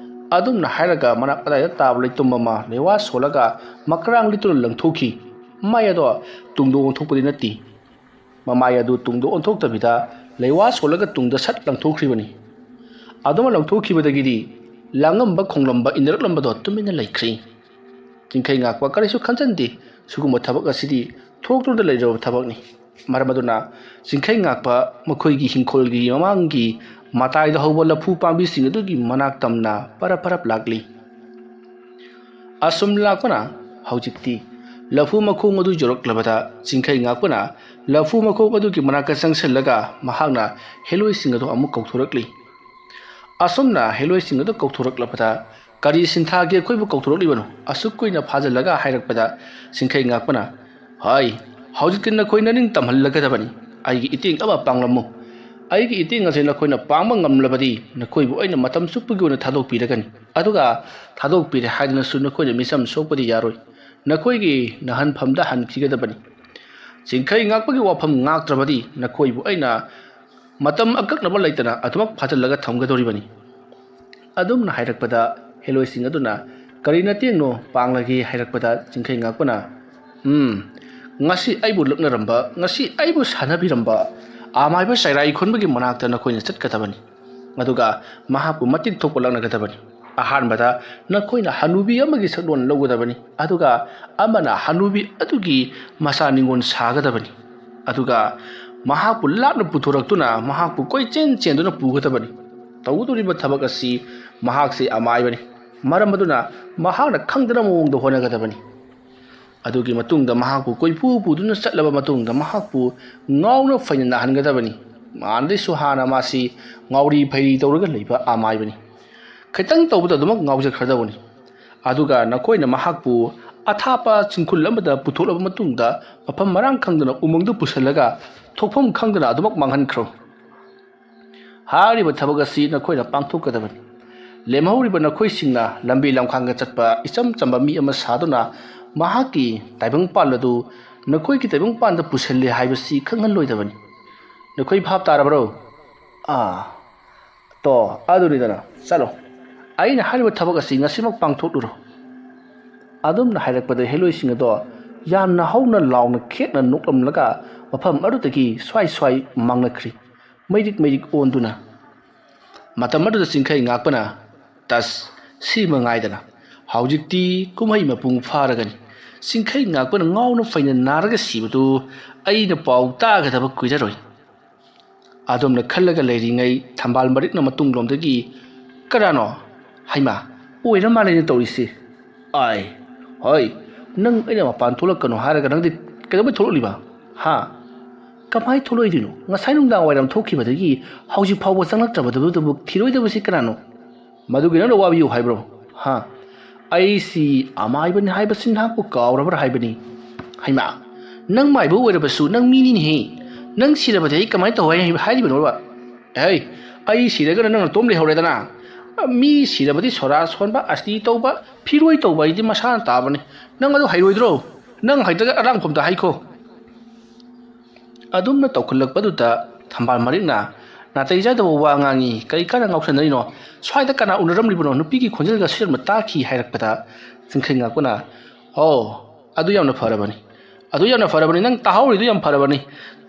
ꯑꯗꯨꯝꯅ ꯍꯥꯏꯔꯒ ꯃꯅꯥꯛ ꯑꯗꯥꯏꯗ ꯇꯥꯕ ꯂꯩꯇꯨꯝ ꯑꯃ ꯂꯩꯋꯥ ꯁꯣꯜꯂꯒ ꯃꯀ꯭ꯔꯥꯡ ꯂꯤꯠꯇꯨꯅ ꯂꯪꯊꯣꯛꯈꯤ꯫ ꯃꯥꯏ ꯑꯗꯣ ꯇꯨꯡꯗ ꯑꯣꯟꯊꯣꯛꯄꯗꯤ ꯅꯠꯇꯦ꯫ ꯃꯃꯥꯏ ꯑꯗꯨ ꯇꯨꯡꯗ ꯑꯣꯟꯊꯣꯛꯇꯕꯤꯗ ꯂꯩꯋꯥ ꯁꯣꯜꯂꯒ ꯇꯨꯡꯗ ꯁꯠ ꯂꯪꯊꯣꯛꯈ꯭ꯔꯤꯕꯅꯤ꯫ ꯑꯗꯨꯃ ꯂꯪꯊꯣꯛꯈꯤꯕꯗꯒꯤꯗꯤ ꯂꯥꯡꯉꯝꯕ ꯈꯣꯡꯂꯝꯕ ꯏꯟꯅꯔꯛꯂꯝꯕꯗꯣ ꯇꯨꯃꯤꯟꯅ ꯂꯩꯈ꯭ꯔꯤ꯫ ꯆꯤꯡꯈꯩ ꯉꯥꯛꯄ ꯀꯔꯤꯁꯨ ꯈꯟꯖꯟꯗꯦ꯫ ꯁꯤꯒꯨꯝꯕ ꯊꯕꯛ ꯑꯁꯤꯗꯤ ꯊꯣꯛꯇꯨꯅ ꯂꯩꯔꯕ ꯊꯕꯛꯅꯤ꯫ ꯃꯔꯝ ꯑꯗꯨꯅ ꯆꯤꯡꯈꯩ ꯉꯥꯛꯄ ꯃꯈꯣꯏꯒꯤ ꯍꯤꯡꯈꯣꯜꯒꯤ ꯃꯃꯥꯡꯒꯤ ꯃꯇꯥꯏꯗ ꯍꯧꯕ ꯂꯐꯨ ꯄꯥꯝꯕꯤꯁꯤꯡ ꯑꯗꯨꯒꯤ ꯃꯅꯥꯛ ꯇꯝꯅ ꯄꯔꯞ ꯄꯔꯞ ꯂꯥꯛꯂꯤ꯫ ꯑꯁꯨꯝ ꯂꯥꯛꯄꯅ ꯍꯧꯖꯤꯛꯇꯤ ꯂꯐꯨ ꯃꯈꯣꯡ ꯑꯗꯨ ꯌꯧꯔꯛꯂꯕꯗ ꯆꯤꯡꯈꯩ ꯉꯥꯛꯄꯅ ꯂꯐꯨ ꯃꯈꯣꯡ ꯑꯗꯨꯒꯤ ꯃꯅꯥꯛꯇ ꯆꯪꯁꯤꯜꯂꯒ ꯃꯍꯥꯛꯅ ꯍꯦꯂꯣꯏꯁꯤꯡ ꯑꯗꯨ ꯑꯃꯨꯛ ꯀꯧꯊꯣꯔꯛꯂꯤ꯫ ꯑꯁꯨꯝꯅ ꯍꯦꯂꯣꯏꯁꯤꯡ ꯑꯗꯨ ꯀꯧꯊꯣꯔꯛꯂꯕꯗ, "ꯀꯔꯤ ꯁꯤꯟꯊꯥꯒꯤ ꯑꯩꯈꯣꯏꯕꯨ ꯀꯧꯊꯣꯔꯛꯂꯤꯕꯅꯣ?" ꯑꯁꯨꯛ ꯀꯨꯏꯅ ꯐꯥꯖꯤꯜꯂꯒ ꯍꯥꯏꯔꯛꯄꯗ ꯆꯤꯡꯈꯩ ꯉꯥꯛꯄꯅ, "ꯍꯥꯏ, ꯍꯧꯖꯤꯛꯇꯤ ꯅꯈꯣꯏ ꯅꯅꯤꯡ ꯇꯝꯍꯜꯂꯒꯗꯕꯅꯤ꯫ ꯑꯩꯒꯤ ꯏꯇꯦꯡ ꯑꯃ ꯄꯥꯡꯂꯝꯃꯨ꯫ ꯑꯩꯒꯤ ꯏꯇꯦꯡ ꯑꯁꯦ ꯅꯈꯣꯏꯅ ꯄꯥꯡꯕ ꯉꯝꯂꯕꯗꯤ ꯅꯈꯣꯏꯕꯨ ꯑꯩꯅ ꯃꯇꯝ ꯆꯨꯞꯄꯒꯤ ꯑꯣꯏꯅ ꯊꯥꯗꯣꯛꯄꯤꯔꯒꯅꯤ꯫ ꯑꯗꯨꯒ ꯊꯥꯗꯣꯛꯄꯤꯔꯦ ꯍꯥꯏꯗꯨꯅꯁꯨ ꯅꯈꯣꯏꯅ ꯃꯤꯆꯝ ꯁꯣꯛꯄꯗꯤ ꯌꯥꯔꯣꯏ꯫ ꯅꯈꯣꯏꯒꯤ ꯅꯍꯟꯐꯝꯗ ꯍꯟꯈꯤꯒꯗꯕꯅꯤ꯫ ꯆꯤꯡꯈꯩ ꯉꯥꯛꯄꯒꯤ ꯋꯥꯐꯝ ꯉꯥꯛꯇ꯭ꯔꯕꯗꯤ ꯅꯈꯣꯏꯕꯨ ꯑꯩꯅ ꯃꯇꯝ ꯑꯀꯛꯅꯕ ꯂꯩꯇꯅ ꯑꯗꯨꯃꯛ ꯐꯥꯖꯤꯜꯂꯒ ꯊꯝꯒꯗꯧꯔꯤꯕꯅꯤ"꯫ ꯑꯗꯨꯝꯅ ꯍꯥꯏꯔꯛꯄꯗ ꯍꯦꯂꯣꯏꯁꯤꯡ ꯑꯗꯨꯅ, "ꯀꯔꯤ ꯅꯇꯦꯡꯅꯣ ꯄꯥꯡꯂꯒꯦ?" ꯍꯥꯏꯔꯛꯄꯗ ꯆꯤꯡꯈꯩ ꯉꯥꯛꯄꯅ, "ꯎꯝ, ꯉꯁꯤ ꯑꯩꯕꯨ ꯂꯛꯅꯔꯝꯕ, ꯉꯁꯤ ꯑꯩꯕꯨ ꯁꯥꯟꯅꯕꯤꯔꯝꯕ ꯑꯃꯥꯏꯕ ꯆꯩꯔꯥꯏ ꯈꯣꯟꯕꯒꯤ ꯃꯅꯥꯛꯇ ꯅꯈꯣꯏꯅ ꯆꯠꯀꯗꯕꯅꯤ꯫ ꯑꯗꯨꯒ ꯃꯍꯥꯛꯄꯨ ꯃꯇꯤꯛ ꯊꯣꯛꯄ ꯂꯛꯅꯒꯗꯕꯅꯤ꯫ ꯑꯍꯥꯟꯕꯗ ꯅꯈꯣꯏꯅ ꯍꯅꯨꯕꯤ ꯑꯃꯒꯤ ꯁꯛꯂꯣꯟ ꯂꯧꯒꯗꯕꯅꯤ꯫ ꯑꯗꯨꯒ ꯑꯃꯅ ꯍꯅꯨꯕꯤ ꯑꯗꯨꯒꯤ ꯃꯆꯥ ꯅꯤꯉꯣꯜ ꯁꯥꯒꯗꯕꯅꯤ꯫ ꯑꯗꯨꯒ ꯃꯍꯥꯛꯄꯨ ꯂꯥꯞꯅ ꯄꯨꯊꯣꯔꯛꯇꯨꯅ ꯃꯍꯥꯛꯄꯨ ꯀꯣꯏꯆꯦꯟ ꯆꯦꯟꯗꯨꯅ ꯄꯨꯒꯗꯕꯅꯤ꯫ ꯇꯧꯒꯗꯧꯔꯤꯕ ꯊꯕꯛ ꯑꯁꯤ ꯃꯍꯥꯛꯁꯤ ꯑꯃꯥꯏꯕꯅꯤ꯫ ꯃꯔꯝ ꯑꯗꯨꯅ ꯃꯍꯥꯛꯅ ꯈꯪꯗꯅ ꯃꯑꯣꯡꯗ ꯍꯣꯠꯅꯒꯗꯕꯅꯤ꯫ ꯑꯗꯨꯒꯤ ꯃꯇꯨꯡꯗ ꯃꯍꯥꯛꯄꯨ ꯀꯣꯏꯄꯨ ꯄꯨꯗꯨꯅ ꯆꯠꯂꯕ ꯃꯇꯨꯡꯗ ꯃꯍꯥꯛꯄꯨ ꯉꯥꯎꯅ ꯐꯩꯅ ꯅꯥꯍꯟꯒꯗꯕꯅꯤ꯫ ꯃꯥꯟꯗꯩꯁꯨ ꯍꯥꯟꯅ ꯃꯥꯁꯤ ꯉꯥꯎꯔꯤ ꯐꯩꯔꯤ ꯇꯧꯔꯒ ꯂꯩꯕ ꯑꯃꯥꯏꯕꯅꯤ꯫ ꯈꯤꯇꯪ ꯇꯧꯕꯗ ꯑꯗꯨꯃꯛ ꯉꯥꯎꯖꯈ꯭ꯔꯗꯕꯅꯤ꯫ ꯑꯗꯨꯒ ꯅꯈꯣꯏꯅ ꯃꯍꯥꯛꯄꯨ ꯑꯊꯥꯞꯄ ꯆꯤꯡꯈꯨꯜ ꯑꯃꯗ ꯄꯨꯊꯣꯛꯂꯕ ꯃꯇꯨꯡꯗ ꯃꯐꯝ ꯃꯔꯥꯡ ꯈꯪꯗꯅ ꯎꯃꯪꯗ ꯄꯨꯁꯤꯜꯂꯒ ꯊꯣꯛꯐꯝ ꯈꯪꯗꯅ ꯑꯗꯨꯃꯛ ꯃꯥꯡꯍꯟꯈ꯭ꯔꯣ꯫ ꯍꯥꯏꯔꯤꯕ ꯊꯕꯛ ꯑꯁꯤ ꯅꯈꯣꯏꯅ ꯄꯥꯡꯊꯣꯛꯀꯗꯕꯅꯤ꯫ ꯂꯦꯝꯍꯧꯔꯤꯕ ꯅꯈꯣꯏꯁꯤꯡꯅ ꯂꯝꯕꯤ ꯂꯝꯈꯥꯡꯗ ꯆꯠꯄ ꯏꯆꯝ ꯆꯝꯕ ꯃꯤ ꯑꯃ ꯁꯥꯗꯨꯅ ꯃꯍꯥꯛꯀꯤ ꯇꯥꯏꯕꯪꯄꯥꯟ ꯑꯗꯨ ꯅꯈꯣꯏꯒꯤ ꯇꯥꯏꯕꯪꯄꯥꯟꯗ ꯄꯨꯁꯤꯜꯂꯦ ꯍꯥꯏꯕꯁꯤ ꯈꯪꯍꯜꯂꯣꯏꯗꯕꯅꯤ꯫ ꯅꯈꯣꯏ ꯚꯥꯞ ꯇꯥꯔꯕ꯭ꯔꯣ? ꯑꯥ, ꯇꯣ, ꯑꯗꯨꯅꯤꯗꯅ꯫ ꯆꯠꯂꯣ꯫ ꯑꯩꯅ ꯍꯥꯏꯔꯤꯕ ꯊꯕꯛ ꯑꯁꯤ ꯉꯁꯤꯃꯛ ꯄꯥꯡꯊꯣꯛꯂꯨꯔꯣ꯫ ꯑꯗꯨꯝꯅ ꯍꯥꯏꯔꯛꯄꯗ ꯍꯦꯂꯣꯏꯁꯤꯡ ꯑꯗꯣ ꯌꯥꯝꯅ ꯍꯧꯅ ꯂꯥꯎꯅ ꯈꯦꯛꯅ ꯅꯣꯛꯂꯝꯂꯒ ꯃꯐꯝ ꯑꯗꯨꯗꯒꯤ ꯁ꯭ꯋꯥꯏ ꯁ꯭ꯋꯥꯏ ꯃꯥꯡꯂꯛꯈ꯭ꯔꯤ, ꯃꯩꯔꯤꯛ ꯃꯩꯔꯤꯛ ꯑꯣꯟꯗꯨꯅ꯫ ꯃꯇꯝ ꯑꯗꯨꯗ ꯆꯤꯡꯈꯩ ꯉꯥꯛꯄꯅ, "ꯇꯁ, ꯁꯤ ꯃꯉꯥꯏꯗꯅ꯫ ꯍꯧꯖꯤꯛꯇꯤ ꯀꯨꯝꯍꯩ ꯃꯄꯨꯡ ꯐꯥꯔꯒꯅꯤ꯫ ꯆꯤꯡꯈꯩ ꯉꯥꯛꯄꯅ ꯉꯥꯎꯅ ꯐꯩꯅ ꯅꯥꯔꯒ ꯁꯤꯕꯗꯨ ꯑꯩꯅ ꯄꯥꯎ ꯇꯥꯒꯗꯕ ꯀꯨꯏꯔꯔꯣꯏ"꯫ ꯑꯗꯣꯝꯅ ꯈꯜꯂꯒ ꯂꯩꯔꯤꯉꯩ ꯊꯝꯕꯥꯜ ꯃꯔꯤꯛꯅ ꯃꯇꯨꯡꯂꯣꯝꯗꯒꯤ, "ꯀꯅꯥꯅꯣ? ꯍꯩꯃꯥ, ꯑꯣꯏꯔ ꯃꯥꯜꯂꯦꯅꯦ ꯇꯧꯔꯤꯁꯦ꯫ ꯑꯥꯏ, ꯍꯣꯏ, ꯅꯪ ꯑꯩꯅ ꯃꯄꯥꯟ ꯊꯣꯛꯂꯛꯀꯅꯣ ꯍꯥꯏꯔꯒ ꯅꯪꯗꯤ ꯀꯩꯗꯧꯕꯩ ꯊꯣꯛꯂꯛꯂꯤꯕ? ꯍꯥ? ꯀꯃꯥꯏ ꯊꯣꯛꯂꯛꯏꯗꯣꯏꯅꯣ? ꯉꯁꯥꯏ ꯅꯨꯡꯗꯥꯡ ꯋꯥꯏꯔꯝ ꯊꯣꯛꯈꯤꯕꯗꯒꯤ ꯍꯧꯖꯤꯛ ꯐꯥꯎꯕ ꯆꯪꯂꯛꯇ꯭ꯔꯕꯗꯨꯕꯨ ꯊꯤꯔꯣꯏꯗꯕꯁꯤ ꯀꯅꯥꯅꯣ? ꯃꯗꯨꯒꯤ ꯅꯪꯅ ꯋꯥꯕꯤꯌꯨ ꯍꯥꯏꯕ꯭ꯔꯣ? ꯍꯥ? ꯑꯩꯁꯤ ꯑꯃꯥꯏꯕꯅꯤ ꯍꯥꯏꯕꯁꯤ ꯅꯍꯥꯛꯄꯨ ꯀꯥꯎꯔꯕ꯭ꯔꯥ ꯍꯥꯏꯕꯅꯤ꯫ ꯍꯩꯃꯥ, ꯅꯪ ꯃꯥꯏꯕ ꯑꯣꯏꯔꯕꯁꯨ ꯅꯪ ꯃꯤꯅꯤꯅꯦꯍꯦ꯫ ꯅꯪ ꯁꯤꯔꯕꯗꯤ ꯑꯩ ꯀꯃꯥꯏꯅ ꯇꯧ ꯍꯥꯏ-, ꯍꯥꯏꯔꯤꯕꯅꯣꯕ? ꯍꯩ, ꯑꯩ ꯁꯤꯔꯒꯅ ꯅꯪ ꯅꯇꯣꯝ ꯂꯩꯍꯧꯔꯦꯗꯅ꯫ ꯃꯤ ꯁꯤꯔꯕꯗꯤ ꯁꯣꯔꯥ ꯁꯣꯟꯕ, ꯑꯁꯇꯤ ꯇꯧꯕ, ꯐꯤꯔꯣꯏ ꯇꯧꯕ ꯍꯥꯏꯗꯤ ꯃꯁꯥꯅ ꯇꯥꯕꯅꯤ꯫ ꯅꯪ ꯑꯗꯨ ꯍꯩꯔꯣꯏꯗ꯭ꯔꯣ? ꯅꯪ ꯍꯩꯇ꯭ꯔꯒ ꯑꯔꯥꯡꯐꯝꯗ ꯍꯥꯏꯈꯣ꯫ ꯑꯗꯨꯝꯅ ꯇꯧꯈꯠꯂꯛꯄꯗꯨꯗ ꯊꯝꯕꯥꯜ ꯃꯔꯤꯛꯅ ꯅꯥꯇꯩ ꯆꯥꯗꯕ ꯋꯥ ꯉꯥꯡꯉꯤ, "ꯀꯔꯤ ꯀꯥꯟꯅ ꯉꯥꯎꯁꯟꯅꯔꯤꯅꯣ? ꯁ꯭ꯋꯥꯏꯗ ꯀꯅꯥ ꯎꯅꯔꯝꯂꯤꯕꯅꯣ? ꯅꯨꯄꯤꯒꯤ ꯈꯣꯟꯖꯦꯜꯒ ꯁꯤꯔꯝꯕ ꯇꯥꯈꯤ" ꯍꯥꯏꯔꯛꯄꯗ ꯆꯤꯡꯈꯩ ꯉꯥꯛꯄꯅ, "ꯑꯣ, ꯑꯗꯨ ꯌꯥꯝꯅ ꯐꯔꯕꯅꯤ, ꯑꯗꯨ ꯌꯥꯝꯅ ꯐꯔꯕꯅꯤ, ꯅꯪ ꯇꯥꯍꯧꯔꯤꯗꯨ ꯌꯥꯝ ꯐꯔꯕꯅꯤ꯫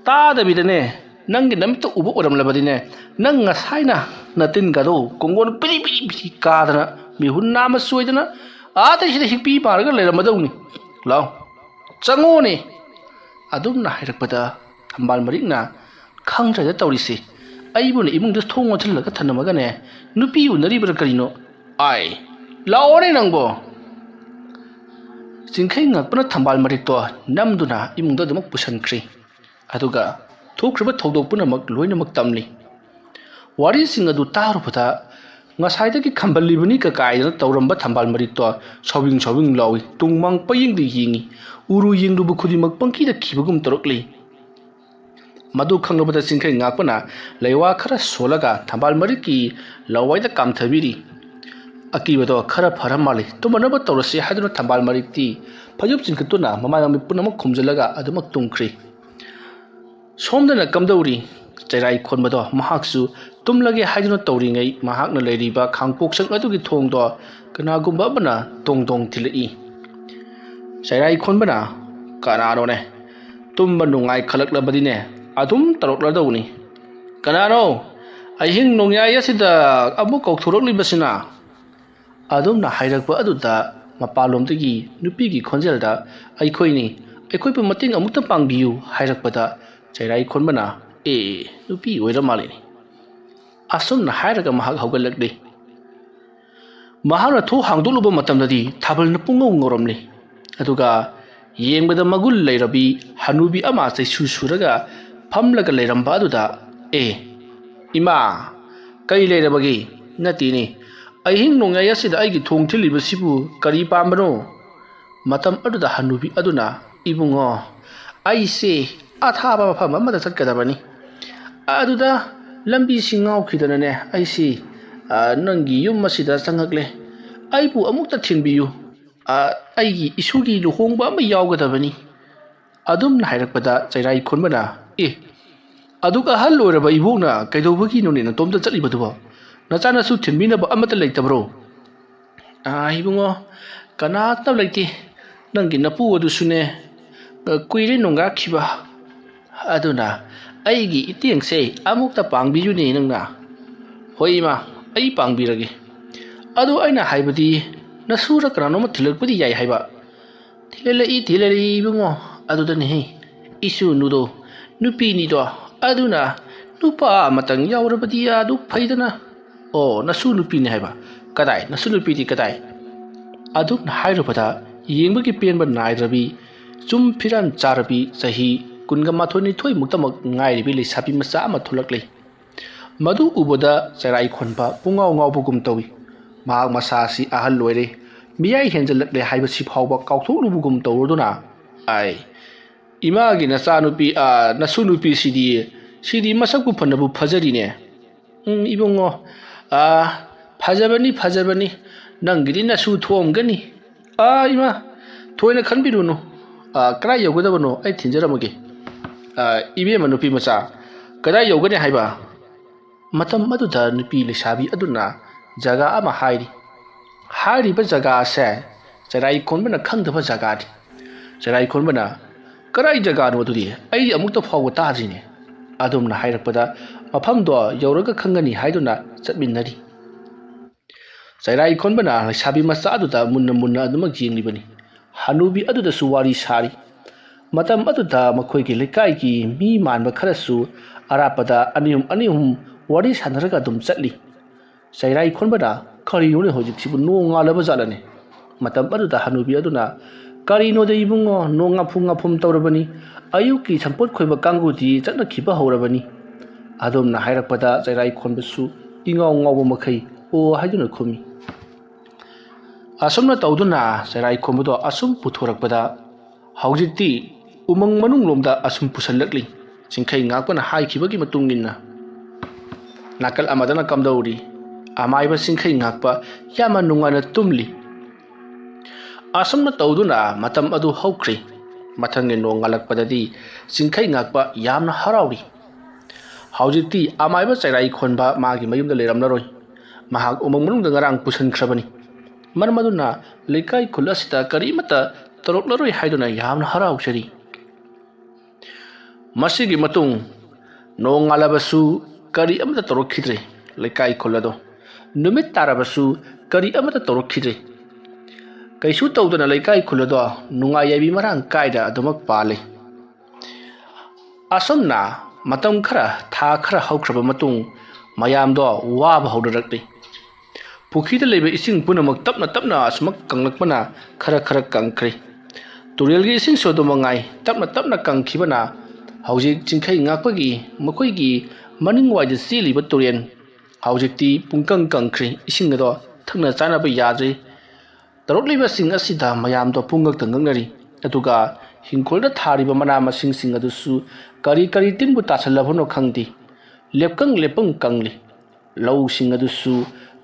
ꯇꯥꯗꯕꯤꯗꯅꯦ, ꯅꯪꯒꯤ ꯅꯃꯤꯠꯇ ꯎꯕ ꯑꯣꯏꯔꯝꯂꯕꯗꯤꯅꯦ, ꯅꯪ ꯉꯁꯥꯏꯅ ꯅꯇꯤꯟꯒꯗꯣ ꯀꯣꯡꯒꯣꯟ ꯄꯤꯔꯤ ꯄꯤꯔꯤ ꯄꯤꯔꯤ ꯀꯥꯗꯅ ꯃꯤꯍꯨꯟ ꯅꯥꯝꯃ ꯆꯣꯏꯗꯅ ꯑꯥꯗꯩꯁꯤꯗ ꯍꯤꯛꯄꯤ ꯃꯥꯔꯒ ꯂꯩꯔꯝꯃꯗꯧꯅꯤ꯫ ꯂꯥꯎ, ꯆꯪꯉꯣꯅꯦ"꯫ ꯑꯗꯨꯝꯅ ꯍꯥꯏꯔꯛꯄꯗ ꯊꯝꯕꯥꯜ ꯃꯔꯤꯛꯅ, "ꯈꯪꯗ꯭ꯔꯦꯗ ꯇꯧꯔꯤꯁꯦ, ꯑꯩꯕꯨꯅ ꯏꯃꯨꯡꯗ ꯊꯣꯡ ꯂꯣꯟꯁꯤꯜꯂꯒ ꯊꯝꯂꯝꯃꯒꯅꯦ ꯅꯨꯄꯤ ꯎꯅꯔꯤꯕ꯭ꯔꯥ ꯀꯔꯤꯅꯣ? ꯑꯥꯏ, ꯂꯥꯛꯑꯣꯅꯦ ꯅꯪꯕꯣ!" ꯆꯤꯡꯈꯩ ꯉꯛꯄꯅ ꯊꯝꯕꯥꯜ ꯃꯔꯤꯛꯇꯣ ꯅꯝꯗꯨꯅ ꯏꯃꯨꯡꯗ ꯑꯗꯨꯃꯛ ꯄꯨꯁꯤꯟꯈ꯭ꯔꯤ꯫ ꯑꯗꯨꯒ ꯊꯣꯛꯈ꯭ꯔꯤꯕ ꯊꯧꯗꯣꯛ ꯄꯨꯝꯅꯃꯛ ꯂꯣꯏꯅꯃꯛ ꯇꯝꯂꯤ꯫ ꯋꯥꯔꯤꯁꯤꯡ ꯑꯗꯨ ꯇꯥꯔꯨꯕꯗ ꯉꯁꯥꯏꯗꯒꯤ ꯈꯝꯕꯜꯂꯤꯕꯅꯤ ꯀꯀꯥꯏꯗꯅ ꯇꯧꯔꯝꯕ ꯊꯝꯕꯥꯜ ꯃꯔꯤꯛꯇꯣ ꯁꯥꯎꯕꯤꯡ ꯁꯥꯎꯕꯤꯡ ꯂꯥꯎꯏ꯫ ꯇꯨꯡ ꯃꯥꯡ ꯄꯌꯦꯡꯗ ꯌꯦꯡꯏ꯫ ꯎꯔꯨ ꯌꯦꯡꯂꯨꯕ ꯈꯨꯗꯤꯡꯃꯛ ꯄꯪꯀꯤꯗ ꯀꯤꯕꯒꯨꯝ ꯇꯧꯔꯛꯂꯤ꯫ ꯃꯗꯨ ꯈꯪꯂꯕꯗ ꯆꯤꯡꯈꯩ ꯉꯥꯛꯄꯅ ꯂꯩꯋꯥ ꯈꯔ ꯁꯣꯜꯂꯒ ꯊꯝꯕꯥꯜ ꯃꯔꯤꯛꯀꯤ ꯂꯋꯥꯏꯗ ꯀꯥꯝꯊꯕꯤꯔꯤ꯫ ꯑꯀꯤꯕꯗꯣ ꯈꯔ ꯐꯔ ꯃꯥꯜꯂꯤ꯫ ꯇꯨꯝꯃꯅꯕ ꯇꯧꯔꯁꯤ ꯍꯥꯏꯗꯨꯅ ꯊꯝꯕꯥꯜ ꯃꯔꯤꯛꯇꯤ ꯐꯩꯖꯨꯞ ꯆꯤꯡꯈꯠꯇꯨꯅ ꯃꯃꯥꯏ ꯃꯃꯤꯠ ꯄꯨꯝꯅꯃꯛ ꯈꯨꯝꯖꯤꯜꯂꯒ ꯑꯗꯨꯃꯛ ꯇꯨꯝꯈ꯭ꯔꯤ꯫ ꯁꯣꯝꯗꯅ ꯀꯝꯗꯧꯔꯤ? ꯆꯩꯔꯥꯏ ꯈꯣꯟꯕꯗꯣ ꯃꯍꯥꯛꯁꯨ ꯇꯨꯝꯂꯒꯦ ꯍꯥꯏꯗꯨꯅ ꯇꯧꯔꯤꯉꯩ, ꯃꯍꯥꯛꯅ ꯂꯩꯔꯤꯕ ꯈꯥꯡꯄꯣꯛꯁꯪ ꯑꯗꯨꯒꯤ ꯊꯣꯡꯗꯣ ꯀꯅꯥꯒꯨꯝꯕ ꯑꯃꯅ ꯇꯣꯡ ꯇꯣꯡ ꯊꯤꯜꯂꯛꯏ꯫ ꯆꯩꯔꯥꯏ ꯈꯣꯟꯕꯅ, "ꯀꯅꯥꯅꯣꯅꯦ? ꯇꯨꯝꯕ ꯅꯨꯡꯉꯥꯏ ꯈꯜꯂꯛꯂꯕꯗꯤꯅꯦ, ꯑꯗꯨꯝ ꯇꯧꯔꯛꯂꯗꯧꯅꯤ꯫ ꯀꯅꯥꯅꯣ ꯑꯍꯤꯡ ꯅꯣꯡꯌꯥꯏ ꯑꯁꯤꯗ ꯑꯃꯨꯛ ꯀꯧꯊꯣꯔꯛꯂꯤꯕꯁꯤꯅ?" ꯑꯗꯨꯝꯅ ꯍꯥꯏꯔꯛꯄ ꯑꯗꯨꯗ ꯃꯄꯥꯟꯂꯣꯝꯗꯒꯤ ꯅꯨꯄꯤꯒꯤ ꯈꯣꯟꯖꯦꯜꯗ, "ꯑꯩꯈꯣꯏꯅꯤ, ꯑꯩꯈꯣꯏꯕꯨ ꯃꯇꯦꯡ ꯑꯃꯨꯛꯇ ꯄꯥꯡꯕꯤꯌꯨ" ꯍꯥꯏꯔꯛꯄꯗ ꯆꯩꯔꯥꯏ ꯈꯣꯟꯕꯅ, "ꯑꯦ, ꯅꯨꯄꯤ ꯑꯣꯏꯔ ꯃꯥꯜꯂꯦꯅꯦ"꯫ ꯑꯁꯨꯝꯅ ꯍꯥꯏꯔꯒ ꯃꯍꯥꯛ ꯍꯧꯒꯠꯂꯛꯂꯤ꯫ ꯃꯍꯥꯛꯅ ꯊꯣꯡ ꯍꯥꯡꯗꯣꯛꯂꯨꯕ ꯃꯇꯝꯗꯗꯤ ꯊꯥꯕꯜꯅ ꯄꯨꯡꯉꯧ ꯉꯧꯔꯝꯂꯤ꯫ ꯑꯗꯨꯒ ꯌꯦꯡꯕꯗ ꯃꯒꯨꯟ ꯂꯩꯔꯕꯤ ꯍꯅꯨꯕꯤ ꯑꯃ ꯆꯩꯁꯨ ꯁꯨꯔꯒ ꯐꯝꯂꯒ ꯂꯩꯔꯝꯕ ꯑꯗꯨꯗ, "ꯑꯦ, ꯏꯃꯥ, ꯀꯔꯤ ꯂꯩꯔꯕꯒꯦ? ꯅꯠꯇꯦꯅꯦ, ꯑꯍꯤꯡ ꯅꯣꯡꯌꯥꯏ ꯑꯁꯤꯗ ꯑꯩꯒꯤ ꯊꯣꯡ ꯊꯤꯜꯂꯤꯕꯁꯤꯕꯨ ꯀꯔꯤ ꯄꯥꯝꯕꯅꯣ?" ꯃꯇꯝ ꯑꯗꯨꯗ ꯍꯅꯨꯕꯤ ꯑꯗꯨꯅ, "ꯏꯕꯨꯡꯉꯣ, ꯑꯩꯁꯦ ꯑꯊꯥꯕ ꯃꯐꯝ ꯑꯃꯗ ꯆꯠꯀꯗꯕꯅꯤ꯫ ꯑꯗꯨꯗ ꯂꯝꯕꯤꯁꯤ ꯉꯥꯎꯈꯤꯗꯅꯅꯦ, ꯑꯩꯁꯤ, ꯑ, ꯅꯪꯒꯤ ꯌꯨꯝ ꯑꯁꯤꯗ ꯆꯪꯉꯛꯂꯦ꯫ ꯑꯩꯕꯨ ꯑꯃꯨꯛꯇ ꯊꯤꯟꯕꯤꯌꯨ꯫ ꯑ, ꯑꯩꯒꯤ ꯏꯁꯨꯒꯤ ꯂꯨꯍꯣꯡꯕ ꯑꯃ ꯌꯥꯎꯒꯗꯕꯅꯤ"꯫ ꯑꯗꯨꯝꯅ ꯍꯥꯏꯔꯛꯄꯗ ꯆꯩꯔꯥꯏ ꯈꯣꯟꯕꯅ, "ꯑꯦ, ꯑꯗꯨꯛ ꯑꯍꯜ ꯑꯣꯏꯔꯕ ꯏꯕꯣꯛꯅ ꯀꯩꯗꯧꯕꯒꯤꯅꯣꯅꯦ ꯅꯇꯣꯝꯇ ꯆꯠꯂꯤꯕꯗꯨꯕꯣ? ꯅꯆꯥꯅꯁꯨ ꯊꯤꯟꯕꯤꯅꯕ ꯑꯃꯠꯇ ꯂꯩꯇꯕ꯭ꯔꯣ?" "ꯑ, ꯏꯕꯨꯡꯉꯣ, ꯀꯅꯥꯇ ꯂꯩꯇꯦ꯫ ꯅꯪꯒꯤ ꯅꯄꯨ ꯑꯗꯨꯁꯨꯅꯦ, ꯑ, ꯀꯨꯏꯔꯦ ꯅꯣꯡꯉꯥꯛꯈꯤꯕ꯫ ꯑꯗꯨꯅ ꯑꯩꯒꯤ ꯏꯇꯦꯡꯁꯦ ꯑꯃꯨꯛꯇ ꯄꯥꯡꯕꯤꯌꯨꯅꯦ ꯅꯪꯅ"꯫ "ꯍꯣꯏ ꯏꯃꯥ, ꯑꯩ ꯄꯥꯡꯕꯤꯔꯒꯦ꯫ ꯑꯗꯨ ꯑꯩꯅ ꯍꯥꯏꯕꯗꯤ ꯅꯁꯨꯔ ꯀꯅꯥꯅꯣꯝꯃ ꯊꯤꯜꯂꯛꯄꯗꯤ ꯌꯥꯏ ꯍꯥꯏꯕ"꯫ "ꯊꯤꯜꯂꯛꯏ, ꯊꯤꯜꯂꯛꯏ ꯏꯕꯨꯡꯉꯣ, ꯑꯗꯨꯗꯅꯦꯍꯦ ꯏꯁꯨ ꯅꯨꯗꯣ, ꯅꯨꯄꯤꯅꯤꯗꯣ, ꯑꯗꯨꯅ ꯅꯨꯄꯥ ꯑꯃꯇꯪ ꯌꯥꯎꯔꯕꯗꯤ ꯑꯗꯨ ꯐꯩꯗꯅ"꯫ "ꯑꯣ, ꯅꯁꯨ ꯅꯨꯄꯤꯅꯤ ꯍꯥꯏꯕ? ꯀꯗꯥꯏ, ꯅꯁꯨ ꯅꯨꯄꯤꯗꯤ ꯀꯗꯥꯏ?" ꯑꯗꯨꯝꯅ ꯍꯥꯏꯔꯨꯕꯗ ꯌꯦꯡꯕꯒꯤ ꯄꯦꯟꯕ ꯅꯥꯏꯗ꯭ꯔꯕꯤ, ꯆꯨꯝ ꯐꯤꯔꯥꯟ ꯆꯥꯔꯕꯤ, ꯆꯍꯤ ꯀꯨꯟꯒ ꯃꯥꯊꯣꯏ ꯅꯤꯊꯣꯏꯃꯨꯛꯇꯃꯛ ꯉꯥꯏꯔꯤꯕꯤ ꯂꯩꯁꯥꯕꯤ ꯃꯆꯥ ꯑꯃ ꯊꯣꯛꯂꯛꯂꯤ꯫ ꯃꯗꯨ ꯎꯕꯗ ꯆꯩꯔꯥꯏ ꯈꯣꯟꯕ ꯄꯨꯡꯉꯥꯎ ꯉꯥꯎꯕꯒꯨꯝ ꯇꯧꯏ꯫ ꯃꯍꯥꯛ ꯃꯁꯥ ꯑꯁꯤ ꯑꯍꯜ ꯑꯣꯏꯔꯦ, ꯃꯤꯌꯥꯏ ꯍꯦꯟꯖꯜꯂꯛꯂꯦ ꯍꯥꯏꯕꯁꯤ ꯐꯥꯎꯕ ꯀꯥꯎꯊꯣꯛꯂꯨꯕꯒꯨꯝ ꯇꯧꯔꯗꯨꯅ, "ꯑꯥꯏ, "ꯏꯃꯥꯒꯤ ꯅꯆꯥꯅꯨꯄꯤ, ꯑꯥ, ꯅꯁꯨ ꯅꯨꯄꯤꯁꯤꯗꯤ, ꯁꯤꯗꯤ ꯃꯁꯛꯄꯨ ꯐꯅꯕꯨ ꯐꯖꯔꯤꯅꯦ꯫" "ꯎꯝ, ꯏꯕꯨꯡꯉꯣ, ꯑꯥ, ꯐꯖꯕꯅꯤ, ꯐꯖꯕꯅꯤ꯫ ꯅꯪꯒꯤꯗꯤ ꯅꯁꯨ ꯊꯣꯛꯑꯝꯒꯅꯤ꯫" "ꯑꯥ, ꯏꯃꯥ, ꯊꯣꯏꯅ ꯈꯟꯕꯤꯔꯨꯅꯨ꯫ ꯑꯥ, ꯀꯗꯥꯏ ꯌꯧꯒꯗꯕꯅꯣ ꯑꯩ ꯊꯤꯟꯖꯔꯝꯃꯒꯦ꯫" "ꯑꯥ, ꯏꯕꯦꯝꯃ ꯅꯨꯄꯤ ꯃꯆꯥ, ꯀꯗꯥꯏ ꯌꯧꯒꯅꯤ ꯍꯥꯏꯕ?" ꯃꯇꯝ ꯑꯗꯨꯗ ꯅꯨꯄꯤ ꯂꯩꯁꯥꯕꯤ ꯑꯗꯨꯅ ꯖꯒꯥ ꯑꯃ ꯍꯥꯏꯔꯤ꯫ ꯍꯥꯏꯔꯤꯕ ꯖꯒꯥ ꯑꯁꯦ ꯆꯩꯔꯥꯏ ꯀꯣꯟꯕꯅ ꯈꯪꯗꯕ ꯖꯒꯥꯅꯤ꯫ ꯆꯩꯔꯥꯏ ꯀꯣꯟꯕꯅ, "ꯀꯔꯥꯏ ꯖꯒꯥꯅꯣ ꯑꯗꯨꯗꯤ? ꯑꯩꯗꯤ ꯑꯃꯨꯛꯇ ꯐꯥꯎꯕ ꯇꯥꯗ꯭ꯔꯤꯅꯦ꯫" ꯑꯗꯨꯝꯅ ꯍꯥꯏꯔꯛꯄꯗ, "ꯃꯐꯝꯗꯣ ꯌꯧꯔꯒ ꯈꯪꯒꯅꯤ" ꯍꯥꯏꯗꯨꯅ ꯆꯠꯃꯤꯟꯅꯔꯤ꯫ ꯆꯩꯔꯥꯏ ꯀꯣꯟꯕꯅ ꯂꯩꯁꯥꯕꯤ ꯃꯆꯥ ꯑꯗꯨꯗ ꯃꯨꯟꯅ ꯃꯨꯟꯅ ꯑꯗꯨꯃꯛ ꯌꯦꯡꯂꯤꯕꯅꯤ꯫ ꯍꯅꯨꯕꯤ ꯑꯗꯨꯗꯁꯨ ꯋꯥꯔꯤ ꯁꯥꯔꯤ꯫ ꯃꯇꯝ ꯑꯗꯨꯗ ꯃꯈꯣꯏꯒꯤ ꯂꯩꯀꯥꯏꯒꯤ ꯃꯤ ꯃꯥꯟꯕ ꯈꯔꯁꯨ ꯑꯔꯥꯞꯄꯗ ꯑꯅꯤ ꯑꯍꯨꯝ, ꯑꯅꯤ ꯑꯍꯨꯝ ꯋꯥꯔꯤ ꯁꯥꯟꯅꯔꯒ ꯑꯗꯨꯝ ꯆꯠꯂꯤ꯫ ꯆꯩꯔꯥꯏ ꯈꯣꯟꯕꯅ, "ꯀꯔꯤꯅꯣꯅꯦ ꯍꯧꯖꯤꯛꯁꯤꯕꯨ, ꯅꯣꯡ ꯉꯥꯜꯂꯕ ꯖꯥꯠꯂꯅꯦ?" ꯃꯇꯝ ꯑꯗꯨꯗ ꯍꯅꯨꯕꯤ ꯑꯗꯨꯅ, "ꯀꯔꯤꯅꯣꯗ ꯏꯕꯨꯡꯉꯣ, ꯅꯣꯡ ꯉꯥꯐꯨꯝ ꯉꯥꯐꯨꯝ ꯇꯧꯔꯕꯅꯤ꯫ ꯑꯌꯨꯛꯀꯤ ꯁꯝꯄꯣꯠ ꯈꯣꯏꯕ ꯀꯥꯡꯕꯨꯗꯤ ꯆꯠꯅꯈꯤꯕ ꯍꯧꯔꯕꯅꯤ꯫" ꯑꯗꯨꯝꯅ ꯍꯥꯏꯔꯛꯄꯗ ꯆꯩꯔꯥꯏ ꯈꯣꯟꯕꯁꯨ ꯏꯉꯥꯎ ꯉꯥꯎꯕ ꯃꯈꯩ "ꯑꯣ" ꯍꯥꯏꯗꯨꯅ ꯈꯨꯝꯃꯤ꯫ ꯑꯁꯨꯝꯅ ꯇꯧꯗꯨꯅ ꯆꯩꯔꯥꯏ ꯈꯣꯟꯕꯗꯣ ꯑꯁꯨꯝ ꯄꯨꯊꯣꯔꯛꯄꯗ, ꯍꯧꯖꯤꯛꯇꯤ ꯎꯃꯪ ꯃꯅꯨꯡꯂꯣꯝꯗ ꯑꯁꯨꯝ ꯄꯨꯁꯜꯂꯛꯂꯤ꯫ ꯆꯤꯡꯈꯩ ꯉꯥꯛꯄꯅ ꯍꯥꯏꯈꯤꯕꯒꯤ ꯃꯇꯨꯡ ꯏꯟꯅ, ꯅꯥꯀꯜ ꯑꯃꯗꯅ ꯀꯝꯗꯧꯔꯤ? ꯑꯃꯥꯏꯕ ꯆꯤꯡꯈꯩ ꯉꯥꯛꯄ ꯌꯥꯝꯅ ꯅꯨꯡꯉꯥꯏꯅ ꯇꯨꯝꯂꯤ꯫ ꯑꯁꯨꯝꯅ ꯇꯧꯗꯨꯅ ꯃꯇꯝ ꯑꯗꯨ ꯍꯧꯈ꯭ꯔꯦ꯫ ꯃꯊꯪꯒꯤ ꯅꯣꯡ ꯉꯥꯜꯂꯛꯄꯗꯗꯤ ꯆꯤꯡꯈꯩ ꯉꯥꯛꯄ ꯌꯥꯝꯅ ꯍꯔꯥꯎꯔꯤ꯫ ꯍꯧꯖꯤꯛꯇꯤ ꯑꯃꯥꯏꯕ ꯆꯩꯔꯥꯏ ꯈꯣꯟꯕ ꯃꯥꯒꯤ ꯃꯌꯨꯝꯗ ꯂꯩꯔꯝꯂꯔꯣꯏ꯫ ꯃꯍꯥꯛ ꯎꯃꯪ ꯃꯅꯨꯡꯗ ꯉꯔꯥꯡ ꯄꯨꯁꯤꯟꯈ꯭ꯔꯕꯅꯤ꯫ ꯃꯔꯝ ꯑꯗꯨꯅ ꯂꯩꯀꯥꯏ ꯈꯨꯜ ꯑꯁꯤꯗ ꯀꯔꯤꯃꯠꯇ ꯇꯧꯔꯛꯂꯔꯣꯏ ꯍꯥꯏꯗꯨꯅ ꯌꯥꯝꯅ ꯍꯔꯥꯎꯖꯔꯤ꯫ ꯃꯁꯤꯒꯤ ꯃꯇꯨꯡ ꯅꯣꯡ ꯉꯥꯜꯂꯕꯁꯨ ꯀꯔꯤ ꯑꯃꯠꯇ ꯇꯧꯔꯛꯈꯤꯗ꯭ꯔꯦ꯫ ꯂꯩꯀꯥꯏ ꯈꯨꯜ ꯑꯗꯣ ꯅꯨꯃꯤꯠ ꯇꯥꯔꯕꯁꯨ ꯀꯔꯤ ꯑꯃꯠꯇ ꯇꯧꯔꯛꯈꯤꯗ꯭ꯔꯦ꯫ ꯀꯩꯁꯨ ꯇꯧꯗꯅ ꯂꯩꯀꯥꯏ ꯈꯨꯜ ꯑꯗꯣ ꯅꯨꯡꯉꯥꯏ ꯌꯥꯏꯕꯤ ꯃꯔꯥꯡ ꯀꯥꯏꯅ ꯑꯗꯨꯃꯛ ꯄꯥꯜꯂꯤ꯫ ꯑꯁꯨꯝꯅ ꯃꯇꯝ ꯈꯔ, ꯊꯥ ꯈꯔ ꯍꯧꯈ꯭ꯔꯕ ꯃꯇꯨꯡ, ꯃꯌꯥꯝꯗꯣ ꯋꯥꯕ ꯍꯧꯅꯔꯛꯂꯤ꯫ ꯄꯨꯈ꯭ꯔꯤꯗ ꯂꯩꯕ ꯏꯁꯤꯡ ꯄꯨꯝꯅꯃꯛ ꯇꯞꯅ ꯇꯞꯅ ꯑꯁꯨꯃꯛ ꯀꯪꯂꯛꯄꯅ ꯈꯔ ꯈꯔ ꯀꯪꯈ꯭ꯔꯦ꯫ ꯇꯨꯔꯦꯜꯒꯤ ꯏꯁꯤꯡꯁꯨ ꯑꯗꯨ ꯃꯉꯥꯏ, ꯇꯞꯅ ꯇꯞꯅ ꯀꯪꯈꯤꯕꯅ ꯍꯧꯖꯤꯛ ꯆꯤꯡꯈꯩ ꯉꯥꯛꯄꯒꯤ ꯃꯈꯣꯏꯒꯤ ꯃꯅꯤꯡꯋꯥꯏꯗ ꯆꯦꯜꯂꯤꯕ ꯇꯨꯔꯦꯜ ꯍꯧꯖꯤꯛꯇꯤ ꯄꯨꯡꯀꯪ ꯀꯪꯈ꯭ꯔꯦ꯫ ꯏꯁꯤꯡ ꯑꯗꯣ ꯊꯛꯅ ꯆꯥꯅꯕ ꯌꯥꯗ꯭ꯔꯦ꯫ ꯇꯧꯔꯛꯂꯤꯕꯁꯤꯡ ꯑꯁꯤꯗ ꯃꯌꯥꯝꯗꯣ ꯄꯨꯡꯉꯛꯇ ꯉꯛꯅꯔꯤ꯫ ꯑꯗꯨꯒ ꯍꯤꯡꯈꯣꯜꯗ ꯊꯥꯔꯤꯕ ꯃꯅꯥ ꯃꯁꯤꯡꯁꯤꯡ ꯑꯗꯨꯁꯨ ꯀꯔꯤ ꯀꯔꯤ ꯇꯤꯟꯕꯨ ꯇꯥꯁꯜꯂꯕꯅꯣ ꯈꯪꯗꯦ, ꯂꯦꯞꯀꯪ ꯂꯦꯞꯀꯪ ꯀꯪꯂꯤ꯫ ꯂꯧꯁꯤꯡ ꯑꯗꯨꯁꯨ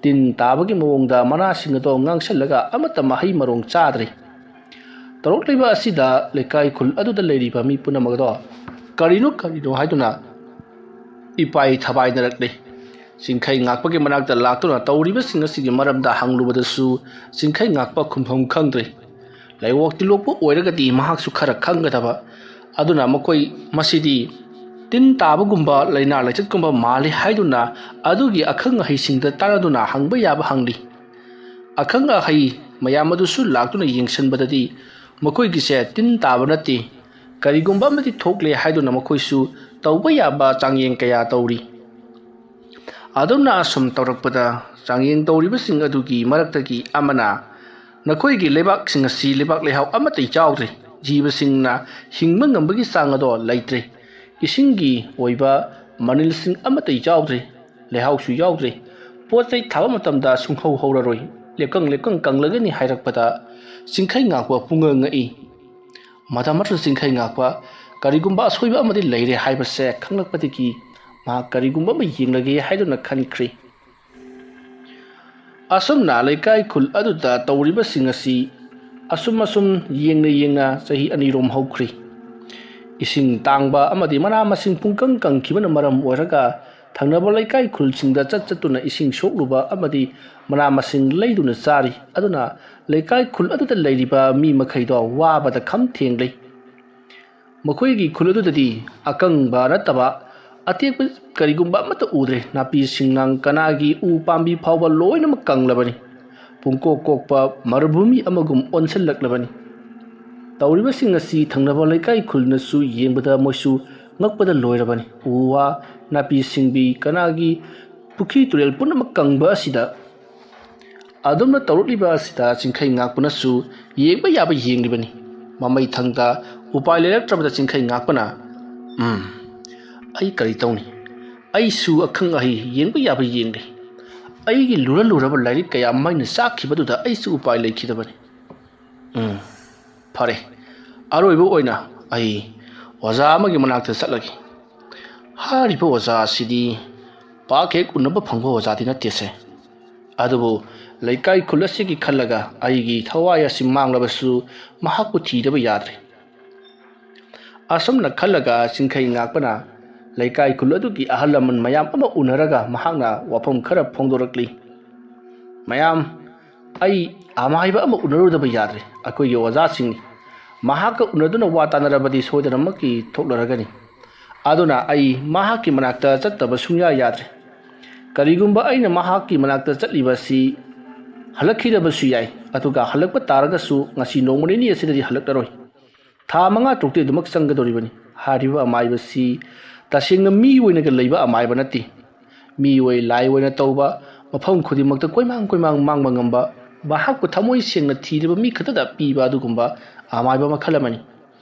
ꯇꯤꯟ ꯇꯥꯕꯒꯤ ꯃꯑꯣꯡꯗ ꯃꯅꯥꯁꯤꯡ ꯑꯗꯣ ꯉꯥꯡꯁꯜꯂꯒ ꯑꯃꯠꯇ ꯃꯍꯩ ꯃꯔꯣꯡ ꯆꯥꯗ꯭ꯔꯦ꯫ ꯇꯧꯔꯛꯂꯤꯕ ꯑꯁꯤꯗ ꯂꯩꯀꯥꯏ ꯈꯨꯜ ꯑꯗꯨꯗ ꯂꯩꯔꯤꯕ ꯃꯤ ꯄꯨꯝꯅꯃꯛ ꯑꯗꯣ ꯀꯔꯤꯅꯣ ꯀꯔꯤꯅꯣ ꯍꯥꯏꯗꯨꯅ ꯏꯄꯥꯏ ꯊꯕꯥꯏꯅꯔꯛꯂꯤ꯫ ꯆꯤꯡꯈꯩ ꯉꯥꯛꯄꯒꯤ ꯃꯅꯥꯛꯇ ꯂꯥꯛꯇꯨꯅ ꯇꯧꯔꯤꯕꯁꯤꯡ ꯑꯁꯤꯒꯤ ꯃꯔꯝꯗ ꯍꯪꯂꯨꯕꯗꯁꯨ ꯆꯤꯡꯈꯩ ꯉꯥꯛꯄ ꯈꯨꯝꯐꯝ ꯈꯪꯗ꯭ꯔꯦ꯫ ꯂꯩꯋꯥꯛꯇꯤ ꯂꯣꯛꯄ ꯑꯣꯏꯔꯒꯗꯤ ꯃꯍꯥꯛꯁꯨ ꯈꯔ ꯈꯪꯒꯗꯕ꯫ ꯑꯗꯨꯅ ꯃꯈꯣꯏ ꯃꯁꯤꯗꯤ ꯇꯤꯟ ꯇꯥꯕꯒꯨꯝꯕ ꯂꯥꯏꯅꯥ ꯂꯥꯏꯆꯠꯀꯨꯝꯕ ꯃꯥꯜꯂꯤ ꯍꯥꯏꯗꯨꯅ ꯑꯗꯨꯒꯤ ꯑꯈꯪ ꯑꯍꯩꯁꯤꯡꯗ ꯇꯥꯟꯅꯗꯨꯅ ꯍꯪꯕ ꯌꯥꯕ ꯍꯪꯂꯤ꯫ ꯑꯈꯪ ꯑꯍꯩ ꯃꯌꯥꯝ ꯑꯗꯨꯁꯨ ꯂꯥꯛꯇꯨꯅ ꯌꯦꯡꯁꯤꯟꯕꯗꯗꯤ ꯃꯈꯣꯏꯒꯤꯁꯦ ꯇꯤꯟ ꯇꯥꯕ ꯅꯠꯇꯦ, ꯀꯔꯤꯒꯨꯝꯕ ꯑꯃꯗꯤ ꯊꯣꯛꯂꯦ ꯍꯥꯏꯗꯨꯅ ꯃꯈꯣꯏꯁꯨ ꯇꯧꯕ ꯌꯥꯕ ꯆꯥꯡꯌꯦꯡ ꯀꯌꯥ ꯇꯧꯔꯤ꯫ ꯑꯗꯨꯝꯅ ꯑꯁꯨꯝ ꯇꯧꯔꯛꯄꯗ ꯆꯥꯡꯌꯦꯡ ꯇꯧꯔꯤꯕꯁꯤꯡ ꯑꯗꯨꯒꯤ ꯃꯔꯛꯇꯒꯤ ꯑꯃꯅ, "ꯅꯈꯣꯏꯒꯤ ꯂꯩꯕꯥꯛꯁꯤꯡ ꯑꯁꯤ ꯂꯩꯕꯥꯛ ꯂꯩꯍꯥꯎ ꯑꯃꯠꯇ ꯌꯥꯎꯗ꯭ꯔꯦ, ꯖꯤꯕꯁꯤꯡꯅ ꯍꯤꯡꯕ ꯉꯝꯕꯒꯤ ꯆꯥꯡ ꯑꯗꯣ ꯂꯩꯇ꯭ꯔꯦ, ꯏꯁꯤꯡꯒꯤ ꯑꯣꯏꯕ ꯃꯅꯤꯜꯁꯤꯡ ꯑꯃꯠꯇ ꯌꯥꯎꯗ꯭ꯔꯦ, ꯂꯩꯍꯥꯎꯁꯨ ꯌꯥꯎꯗ꯭ꯔꯦ, ꯄꯣꯠ ꯆꯩ ꯊꯥꯕ ꯃꯇꯝꯗ ꯁꯨꯡꯍꯧ ꯍꯧꯔꯔꯣꯏ, ꯂꯦꯞꯀꯪ ꯂꯦꯞꯀꯪ ꯀꯪꯂꯒꯅꯤ" ꯍꯥꯏꯔꯛꯄꯗ ꯆꯤꯡꯈꯩ ꯉꯥꯛꯄ ꯄꯨꯡꯉꯛ ꯉꯛꯏ꯫ ꯃꯇꯝ ꯑꯃꯗ ꯆꯤꯡꯈꯩ ꯉꯥꯛꯄ ꯀꯔꯤꯒꯨꯝꯕ ꯑꯁꯣꯏꯕ ꯑꯃꯗꯤ ꯂꯩꯔꯦ ꯍꯥꯏꯕꯁꯦ ꯈꯪꯂꯛꯄꯗꯒꯤ ꯃꯍꯥꯛ ꯀꯔꯤꯒꯨꯝꯕ ꯑꯃ ꯌꯦꯡꯂꯒꯦ ꯍꯥꯏꯗꯨꯅ ꯈꯟꯈ꯭ꯔꯦ꯫ ꯑꯁꯨꯝꯅ ꯂꯩꯀꯥꯏ ꯈꯨꯜ ꯑꯗꯨꯗ ꯇꯧꯔꯤꯕꯁꯤꯡ ꯑꯁꯤ ꯑꯁꯨꯝ ꯑꯁꯨꯝ ꯌꯦꯡꯅ ꯌꯦꯡꯅ ꯆꯍꯤ ꯑꯅꯤꯔꯣꯝ ꯍꯧꯈ꯭ꯔꯦ꯫ ꯏꯁꯤꯡ ꯇꯥꯡꯕ ꯑꯃꯗꯤ ꯃꯅꯥ ꯃꯁꯤꯡ ꯄꯨꯡꯀꯪ ꯀꯪꯈꯤꯕꯅ ꯃꯔꯝ ꯑꯣꯏꯔꯒ ꯊꯪꯅꯕ ꯂꯩꯀꯥꯏ ꯈꯨꯜꯁꯤꯡꯗ ꯆꯠ ꯆꯠꯇꯨꯅ ꯏꯁꯤꯡ ꯁꯣꯛꯂꯨꯕ ꯑꯃꯗꯤ ꯃꯅꯥ ꯃꯁꯤꯡ ꯂꯩꯗꯨꯅ ꯆꯥꯔꯤ꯫ ꯑꯗꯨꯅ ꯂꯩꯀꯥꯏ ꯈꯨꯜ ꯑꯗꯨꯗ ꯂꯩꯔꯤꯕ ꯃꯤ ꯃꯈꯩꯗꯣ ꯋꯥꯕꯗ ꯈꯝ ꯊꯦꯡꯂꯦ꯫ ꯃꯈꯣꯏꯒꯤ ꯈꯨꯜ ꯑꯗꯨꯗꯗꯤ ꯑꯀꯪꯕ ꯅꯠꯇꯕ ꯑꯇꯦꯛꯄ ꯀꯔꯤꯒꯨꯝꯕ ꯑꯃꯠꯇ ꯎꯗ꯭ꯔꯦ꯫ ꯅꯥꯄꯤ ꯁꯤꯡꯅꯥꯡ ꯀꯅꯥꯒꯤ ꯎ ꯄꯥꯝꯕꯤ ꯐꯥꯎꯕ ꯂꯣꯏꯅꯃꯛ ꯀꯪꯂꯕꯅꯤ꯫ ꯄꯨꯡꯀꯣꯛ ꯀꯣꯛꯄ ꯃꯔꯨꯚꯨꯃꯤ ꯑꯃꯒꯨꯝ ꯑꯣꯟꯁꯤꯜꯂꯛꯂꯕꯅꯤ꯫ ꯇꯧꯔꯤꯕꯁꯤꯡ ꯑꯁꯤ ꯊꯪꯅꯕ ꯂꯩꯀꯥꯏ ꯈꯨꯜꯅꯁꯨ ꯌꯦꯡꯕꯗ ꯃꯣꯏꯁꯨ ꯉꯛꯄꯗ ꯂꯣꯏꯔꯕꯅꯤ꯫ ꯎ ꯋꯥ, ꯅꯥꯄꯤ ꯁꯤꯡꯕꯤ, ꯀꯅꯥꯒꯤ ꯄꯨꯈ꯭ꯔꯤ ꯇꯨꯔꯦꯜ ꯄꯨꯝꯅꯃꯛ ꯀꯪꯕ ꯑꯁꯤꯗ ꯑꯗꯨꯝꯅ ꯇꯧꯔꯛꯂꯤꯕ ꯑꯁꯤꯗ ꯆꯤꯡꯈꯩ ꯉꯥꯛꯄꯅꯁꯨ ꯌꯦꯡꯕ ꯌꯥꯕ ꯌꯦꯡꯂꯤꯕꯅꯤ꯫ ꯃꯃꯩ ꯊꯪꯗ ꯎꯄꯥꯏ ꯂꯩꯔꯛꯇ꯭ꯔꯕꯗ ꯆꯤꯡꯈꯩ ꯉꯥꯛꯄꯅ, "ꯎꯝ, ꯑꯩ ꯀꯔꯤ ꯇꯧꯅꯤ? ꯑꯩꯁꯨ ꯑꯈꯪ ꯑꯍꯩ ꯌꯦꯡꯕ ꯌꯥꯕ ꯌꯦꯡꯂꯤ꯫ ꯑꯩꯒꯤ ꯂꯨꯔ ꯂꯨꯔꯕ ꯂꯥꯏꯔꯤꯛ ꯀꯌꯥ ꯃꯩꯅ ꯆꯥꯛꯈꯤꯕꯗꯨꯗ ꯑꯩꯁꯨ ꯎꯄꯥꯏ ꯂꯩꯈꯤꯗꯕꯅꯤ꯫ ꯎꯝ, ꯐꯔꯦ, ꯑꯔꯣꯏꯕ ꯑꯣꯏꯅ ꯑꯩ ꯑꯣꯖꯥ ꯑꯃꯒꯤ ꯃꯅꯥꯛꯇ ꯆꯠꯂꯒꯦ꯫ ꯍꯥꯏꯔꯤꯕ ꯑꯣꯖꯥ ꯑꯁꯤꯗꯤ ꯄꯥꯛ ꯍꯦꯛ ꯎꯅꯕ ꯐꯪꯕ ꯑꯣꯖꯥꯗꯤ ꯅꯠꯇꯦꯁꯦ꯫ ꯑꯗꯨꯕꯨ ꯂꯩꯀꯥꯏ ꯈꯨꯜ ꯑꯁꯤꯒꯤ ꯈꯜꯂꯒ ꯑꯩꯒꯤ ꯊꯋꯥꯏ ꯑꯁꯤ ꯃꯥꯡꯂꯕꯁꯨ ꯃꯍꯥꯛꯄꯨ ꯊꯤꯗꯕ ꯌꯥꯗ꯭ꯔꯦ꯫ ꯑꯁꯨꯝꯅ ꯈꯜꯂꯒ ꯆꯤꯡꯈꯩ ꯉꯥꯛꯄꯅ ꯂꯩꯀꯥꯏ ꯈꯨꯜ ꯑꯗꯨꯒꯤ ꯑꯍꯜ ꯂꯃꯟ ꯃꯌꯥꯝ ꯑꯃ ꯎꯅꯔꯒ ꯃꯍꯥꯛꯅ ꯋꯥꯐꯝ ꯈꯔ ꯐꯣꯡꯗꯣꯔꯛꯂꯤ꯫ "ꯃꯌꯥꯝ, ꯑꯩ ꯑꯃꯥꯏꯕ ꯑꯃ ꯎꯅꯔꯨꯗꯕ ꯌꯥꯗ꯭ꯔꯦ꯫ ꯑꯩꯈꯣꯏꯒꯤ ꯑꯣꯖꯥꯁꯤꯡꯅꯤ꯫ ꯃꯍꯥꯛꯀ ꯎꯅꯗꯨꯅ ꯋꯥ ꯇꯥꯅꯔꯕꯗꯤ ꯁꯣꯏꯗꯅꯃꯛꯀꯤ ꯊꯣꯛꯂꯔꯒꯅꯤ꯫ ꯑꯗꯨꯅ ꯑꯩ ꯃꯍꯥꯛꯀꯤ ꯃꯅꯥꯛꯇ ꯆꯠꯇꯕ ꯁꯨꯡꯌꯥ ꯌꯥꯗ꯭ꯔꯦ꯫ ꯀꯔꯤꯒꯨꯝꯕ ꯑꯩꯅ ꯃꯍꯥꯛꯀꯤ ꯃꯅꯥꯛꯇ ꯆꯠꯂꯤꯕ ꯑꯁꯤ ꯍꯜꯂꯛꯈꯤꯗꯕꯁꯨ ꯌꯥꯏ, ꯑꯗꯨꯒ ꯍꯜꯂꯛꯄ ꯇꯥꯔꯒꯁꯨ ꯉꯁꯤ ꯅꯣꯡꯃ ꯅꯤꯅꯤ ꯑꯁꯤꯗꯗꯤ ꯍꯜꯂꯛꯂꯔꯣꯏ꯫ ꯊꯥ ꯃꯉꯥ ꯇꯔꯨꯛꯇꯤ ꯑꯗꯨꯃꯛ ꯆꯪꯒꯗꯧꯔꯤꯕꯅꯤ꯫ ꯍꯥꯏꯔꯤꯕ ꯑꯃꯥꯏꯕꯁꯤ ꯇꯁꯦꯡꯅ ꯃꯤ ꯑꯣꯏꯅꯒ ꯂꯩꯕ ꯑꯃꯥꯏꯕ ꯅꯠꯇꯦ꯫ ꯃꯤ ꯑꯣꯏ ꯂꯥꯏ ꯑꯣꯏꯅ ꯇꯧꯕ, ꯃꯐꯝ ꯈꯨꯗꯤꯡꯃꯛꯇ ꯀꯣꯏꯃꯥꯡ ꯀꯣꯏꯃꯥꯡ ꯃꯥꯡꯕ ꯉꯝꯕ, ꯃꯍꯥꯛꯄꯨ ꯊꯃꯣꯏ ꯁꯦꯡꯅ ꯊꯤꯔꯤꯕ ꯃꯤ ꯈꯛꯇꯗ ꯄꯤꯕ ꯑꯗꯨꯒꯨꯝꯕ ꯑꯃꯥꯏꯕ ꯃꯈꯜ ꯑꯃꯅꯤ꯫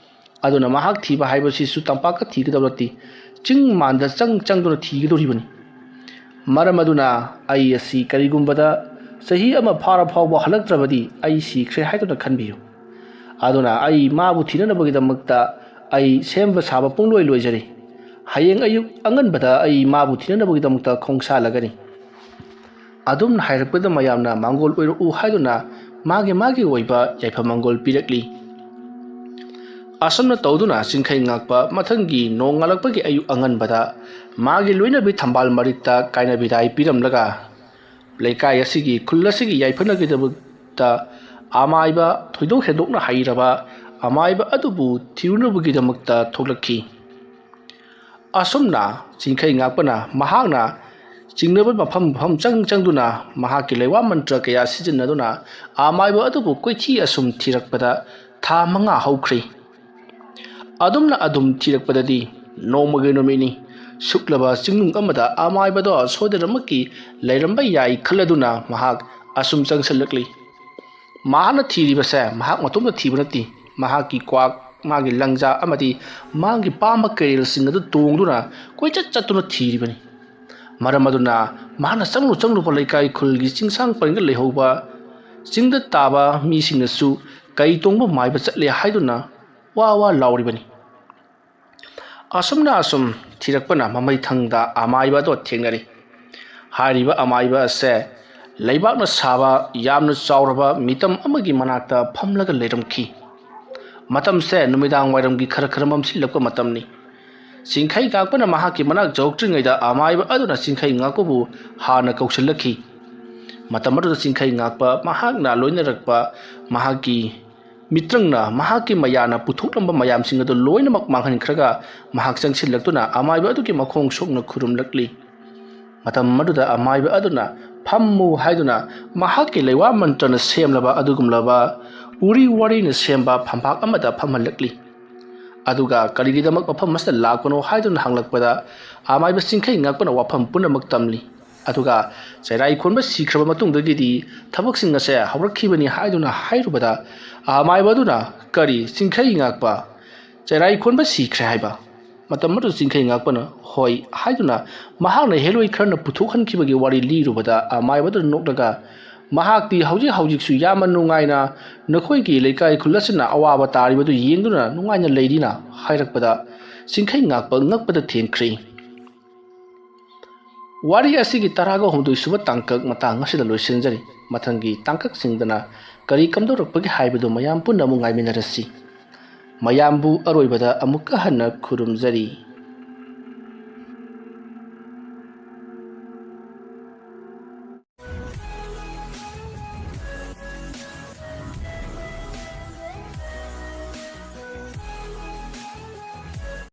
ꯑꯗꯨꯅ ꯃꯍꯥꯛ ꯊꯤꯕ ꯍꯥꯏꯕꯁꯤꯁꯨ ꯇꯝꯄꯥꯛꯇ ꯊꯤꯒꯗꯕ ꯅꯠꯇꯦ, ꯆꯤꯡ ꯃꯥꯟꯗ ꯆꯪ ꯆꯪꯗꯨꯅ ꯊꯤꯒꯗꯧꯔꯤꯕꯅꯤ꯫ ꯃꯔꯝ ꯑꯗꯨꯅ ꯑꯩ ꯑꯁꯤ ꯀꯔꯤꯒꯨꯝꯕꯗ ꯆꯍꯤ ꯑꯃ ꯐꯥꯔ ꯐꯥꯎꯕ ꯍꯜꯂꯛꯇ꯭ꯔꯕꯗꯤ ꯑꯩ ꯁꯤꯈ꯭ꯔꯦ ꯍꯥꯏꯗꯨꯅ ꯈꯟꯕꯤꯌꯨ꯫ ꯑꯗꯨꯅ ꯑꯩ ꯃꯥꯕꯨ ꯊꯤꯅꯅꯕꯒꯤꯗꯃꯛꯇ ꯑꯩ ꯁꯦꯝꯕ ꯁꯥꯕ ꯄꯨꯡꯂꯣꯏ ꯂꯣꯏꯖꯔꯤ꯫ ꯍꯌꯦꯡ ꯑꯌꯨꯛ ꯑꯉꯟꯕꯗ ꯑꯩ ꯃꯥꯕꯨ ꯊꯤꯅꯅꯕꯒꯤꯗꯃꯛꯇ ꯈꯣꯡꯁꯥꯜꯂꯒꯅꯤ꯫" ꯑꯗꯨꯝꯅ ꯍꯥꯏꯔꯛꯄꯗ ꯃꯌꯥꯝꯅ ꯃꯥꯡꯒꯣꯜ ꯑꯣꯏꯔꯛꯎ ꯍꯥꯏꯗꯨꯅ ꯃꯥꯒꯤ ꯃꯥꯒꯤ ꯑꯣꯏꯕ ꯌꯥꯏꯐ ꯃꯥꯡꯒꯣꯜ ꯄꯤꯔꯛꯂꯤ꯫ ꯑꯁꯨꯝꯅ ꯇꯧꯗꯨꯅ ꯆꯤꯡꯈꯩ ꯉꯥꯛꯄ ꯃꯊꯪꯒꯤ ꯅꯣꯡꯉꯥꯜꯂꯛꯄꯒꯤ ꯑꯌꯨꯛ ꯑꯉꯟꯕꯗ ꯃꯥꯒꯤ ꯂꯣꯏꯅꯕꯤ ꯊꯝꯕꯥꯜ ꯃꯔꯤꯛꯇ ꯀꯥꯏꯅ ꯕꯤꯗꯥꯏ ꯄꯤꯔꯝꯂꯒ ꯂꯩꯀꯥꯏ ꯑꯁꯤꯒꯤ, ꯈꯨꯜ ꯑꯁꯤꯒꯤ ꯌꯥꯏꯐꯅꯕꯒꯤꯗꯃꯛꯇ ꯑꯃꯥꯏꯕ ꯊꯣꯏꯗꯣꯛ ꯍꯦꯟꯗꯣꯛꯅ ꯍꯩꯔꯕ ꯑꯃꯥꯏꯕ ꯑꯗꯨꯕꯨ ꯊꯤꯔꯨꯅꯕꯒꯤꯗꯃꯛꯇ ꯊꯣꯛꯂꯛꯈꯤ꯫ ꯑꯁꯨꯝꯅ ꯆꯤꯡꯈꯩ ꯉꯥꯛꯄꯅ ꯃꯍꯥꯛꯅ ꯆꯤꯡꯅꯕ ꯃꯐꯝ ꯃꯐꯝ ꯆꯪ ꯆꯪꯗꯨꯅ ꯃꯍꯥꯛꯀꯤ ꯂꯩꯋꯥ ꯃꯟꯇ꯭ꯔ ꯀꯌꯥ ꯁꯤꯖꯤꯟꯅꯗꯨꯅ ꯑꯃꯥꯏꯕ ꯑꯗꯨꯕꯨ ꯀꯣꯏꯊꯤ ꯑꯁꯨꯝ ꯊꯤꯔꯛꯄꯗ ꯊꯥ ꯃꯉꯥ ꯍꯧꯈ꯭ꯔꯦ꯫ ꯑꯗꯨꯝꯅ ꯑꯗꯨꯝ ꯊꯤꯔꯛꯄꯗꯗꯤ ꯅꯣꯡꯃꯒꯤ ꯅꯨꯃꯤꯠꯅꯤ꯫ ꯁꯨꯛꯂꯕ ꯆꯤꯡꯅꯨꯡ ꯑꯃꯗ ꯑꯃꯥꯏꯕꯗꯣ ꯁꯣꯏꯗꯅꯃꯛꯀꯤ ꯂꯩꯔꯝꯕ ꯌꯥꯏ ꯈꯜꯂꯗꯨꯅ ꯃꯍꯥꯛ ꯑꯁꯨꯝ ꯆꯪꯁꯤꯜꯂꯛꯂꯤ꯫ ꯃꯍꯥꯛꯅ ꯊꯤꯔꯤꯕꯁꯦ ꯃꯍꯥꯛ ꯃꯇꯣꯝꯇ ꯊꯤꯕ ꯅꯠꯇꯦ꯫ ꯃꯍꯥꯛꯀꯤ ꯀ꯭ꯋꯥꯛ, ꯃꯥꯒꯤ ꯂꯪꯖꯥ ꯑꯃꯗꯤ ꯃꯥꯒꯤ ꯄꯥꯝꯕ ꯀꯩꯔꯦꯜꯁꯤꯡ ꯑꯗꯨ ꯇꯣꯡꯗꯨꯅ ꯀꯣꯏꯆꯠ ꯆꯠꯇꯨꯅ ꯊꯤꯔꯤꯕꯅꯤ꯫ ꯃꯔꯝ ꯑꯗꯨꯅ ꯃꯍꯥꯛꯅ ꯆꯪꯂꯨ ꯆꯪꯂꯨꯕ ꯂꯩꯀꯥꯏ ꯈꯨꯜꯒꯤ ꯆꯤꯡꯁꯥꯡ ꯄꯔꯤꯡꯗ ꯂꯩꯍꯧꯕ ꯆꯤꯡꯗ ꯇꯥꯕ ꯃꯤꯁꯤꯡꯅꯁꯨ ꯀꯩ ꯇꯣꯡꯕ ꯃꯥꯏꯕ ꯆꯠꯂꯦ ꯍꯥꯏꯗꯨꯅ ꯋꯥ ꯋꯥ ꯂꯥꯎꯔꯤꯕꯅꯤ꯫ ꯑꯁꯨꯝꯅ ꯑꯁꯨꯝ ꯊꯤꯔꯛꯄꯅ ꯃꯃꯩꯊꯪꯗ ꯑꯃꯥꯏꯕ ꯑꯗꯣ ꯊꯦꯡꯅꯔꯤ꯫ ꯍꯥꯏꯔꯤꯕ ꯑꯃꯥꯏꯕ ꯑꯁꯦ ꯂꯩꯕꯥꯛꯅ ꯁꯥꯕ ꯌꯥꯝꯅ ꯆꯥꯎꯔꯕ ꯃꯤꯇꯝ ꯑꯃꯒꯤ ꯃꯅꯥꯛꯇ ꯐꯝꯂꯒ ꯂꯩꯔꯝꯈꯤ꯫ ꯃꯇꯝꯁꯦ ꯅꯨꯃꯤꯗꯥꯡ ꯋꯥꯏꯔꯝꯒꯤ ꯈꯔ ꯈꯔ ꯃꯝꯁꯤꯜꯂꯛꯄ ꯃꯇꯝꯅꯤ꯫ ꯆꯤꯡꯈꯩ ꯉꯥꯛꯄꯅ ꯃꯍꯥꯛꯀꯤ ꯃꯅꯥꯛ ꯌꯧꯔꯛꯇ꯭ꯔꯤꯉꯩꯗ ꯑꯃꯥꯏꯕ ꯑꯗꯨꯅ ꯆꯤꯡꯈꯩ ꯉꯥꯛꯄꯕꯨ ꯍꯥꯟꯅ ꯀꯧꯁꯤꯜꯂꯛꯈꯤ꯫ ꯃꯇꯝ ꯑꯗꯨꯗ ꯆꯤꯡꯈꯩ ꯉꯥꯛꯄ ꯃꯍꯥꯛꯅ ꯂꯣꯏꯅꯔꯛꯄ ꯃꯍꯥꯛꯀꯤ ꯃꯤꯇ꯭ꯔꯪꯅ, ꯃꯍꯥꯛꯀꯤ ꯃꯌꯥꯅ ꯄꯨꯊꯣꯛꯂꯝꯕ ꯃꯌꯥꯝꯁꯤꯡ ꯑꯗꯨ ꯂꯣꯏꯅꯃꯛ ꯃꯥꯡꯍꯟꯈ꯭ꯔꯒ ꯃꯍꯥꯛ ꯆꯪꯁꯤꯜꯂꯛꯇꯨꯅ ꯑꯃꯥꯏꯕ ꯑꯗꯨꯒꯤ ꯃꯈꯣꯡ ꯁꯣꯛꯅ ꯈꯨꯔꯨꯝꯂꯛꯂꯤ꯫ ꯃꯇꯝ ꯑꯗꯨꯗ ꯑꯃꯥꯏꯕ ꯑꯗꯨꯅ "ꯐꯝꯃꯨ" ꯍꯥꯏꯗꯨꯅ ꯃꯍꯥꯛꯀꯤ ꯂꯩꯋꯥ ꯃꯟꯇ꯭ꯔꯅ ꯁꯦꯝꯂꯕ ꯑꯗꯨꯒꯨꯝꯂꯕ ꯎꯔꯤ ꯋꯥꯔꯤꯅ ꯁꯦꯝꯕ ꯐꯝꯄꯥꯛ ꯑꯃꯗ ꯐꯝꯍꯜꯂꯛꯂꯤ꯫ ꯑꯗꯨꯒ "ꯀꯔꯤꯒꯤꯗꯃꯛ ꯃꯐꯝ ꯑꯁꯤꯗ ꯂꯥꯛꯄꯅꯣ?" ꯍꯥꯏꯗꯨꯅ ꯍꯪꯂꯛꯄꯗ ꯑꯃꯥꯏꯕ ꯆꯤꯡꯈꯩ ꯉꯥꯛꯄꯅ ꯋꯥꯐꯝ ꯄꯨꯝꯅꯃꯛ ꯇꯝꯂꯤ꯫ ꯑꯗꯨꯒ ꯆꯩꯔꯥꯏ ꯈꯣꯟꯕ ꯁꯤꯈ꯭ꯔꯕ ꯃꯇꯨꯡꯗꯒꯤꯗꯤ ꯊꯕꯛꯁꯤꯡ ꯑꯁꯦ ꯍꯧꯔꯛꯈꯤꯕꯅꯤ ꯍꯥꯏꯗꯨꯅ ꯍꯥꯏꯔꯨꯕꯗ ꯑꯃꯥꯏꯕ ꯑꯗꯨꯅ "ꯀꯔꯤ, ꯆꯤꯡꯈꯩ ꯉꯥꯛꯄ ꯆꯩꯔꯥꯏ ꯈꯣꯟꯕ ꯁꯤꯈ꯭ꯔꯦ ꯍꯥꯏꯕ?" ꯃꯇꯝ ꯑꯗꯨꯗ ꯆꯤꯡꯈꯩ ꯉꯥꯛꯄꯅ "ꯍꯣꯏ" ꯍꯥꯏꯗꯨꯅ ꯃꯍꯥꯛꯅ ꯍꯦꯂꯣꯏ ꯈꯔꯅ ꯄꯨꯊꯣꯛꯍꯟꯈꯤꯕꯒꯤ ꯋꯥꯔꯤ ꯂꯤꯔꯨꯕꯗ ꯑꯃꯥꯏꯕ ꯑꯗꯨꯅ ꯅꯣꯛꯂꯒ "ꯃꯍꯥꯛꯇꯤ ꯍꯧꯖꯤꯛ ꯍꯧꯖꯤꯛꯁꯨ ꯌꯥꯝꯅ ꯅꯨꯡꯉꯥꯏꯅ ꯅꯈꯣꯏꯒꯤ ꯂꯩꯀꯥꯏ ꯈꯨꯜ ꯑꯁꯤꯅ ꯑꯋꯥꯕ ꯇꯥꯔꯤꯕꯗꯨ ꯌꯦꯡꯗꯨꯅ ꯅꯨꯡꯉꯥꯏꯅ ꯂꯩꯔꯤꯅ" ꯍꯥꯏꯔꯛꯄꯗ ꯆꯤꯡꯈꯩ ꯉꯥꯛꯄ ꯉꯛꯄꯗ ꯊꯦꯡꯈ꯭ꯔꯦ꯫ ꯋꯥꯔꯤ ꯑꯁꯤꯒꯤ ꯇꯔꯥꯒ ꯍꯨꯝꯗꯣꯏ ꯁꯨꯕ ꯇꯥꯡꯀꯛ ꯃꯇꯥꯡ ꯑꯁꯤꯗ ꯂꯣꯏꯁꯤꯟꯖꯔꯤ꯫ ꯃꯊꯪꯒꯤ ꯇꯥꯡꯀꯛꯁꯤꯡꯗꯅ ꯀꯔꯤ ꯀꯝꯗꯧꯔꯛꯄꯒꯦ ꯍꯥꯏꯕꯗꯨ ꯃꯌꯥꯝ ꯄꯨꯟꯅ ꯑꯃꯨꯛ ꯉꯥꯏꯃꯤꯟꯅꯔꯁꯤ꯫ ꯃꯌꯥꯝꯕꯨ ꯑꯔꯣꯏꯕꯗ ꯑꯃꯨꯛꯀ ꯍꯟꯅ ꯈꯨꯔꯨꯝꯖꯔꯤ꯫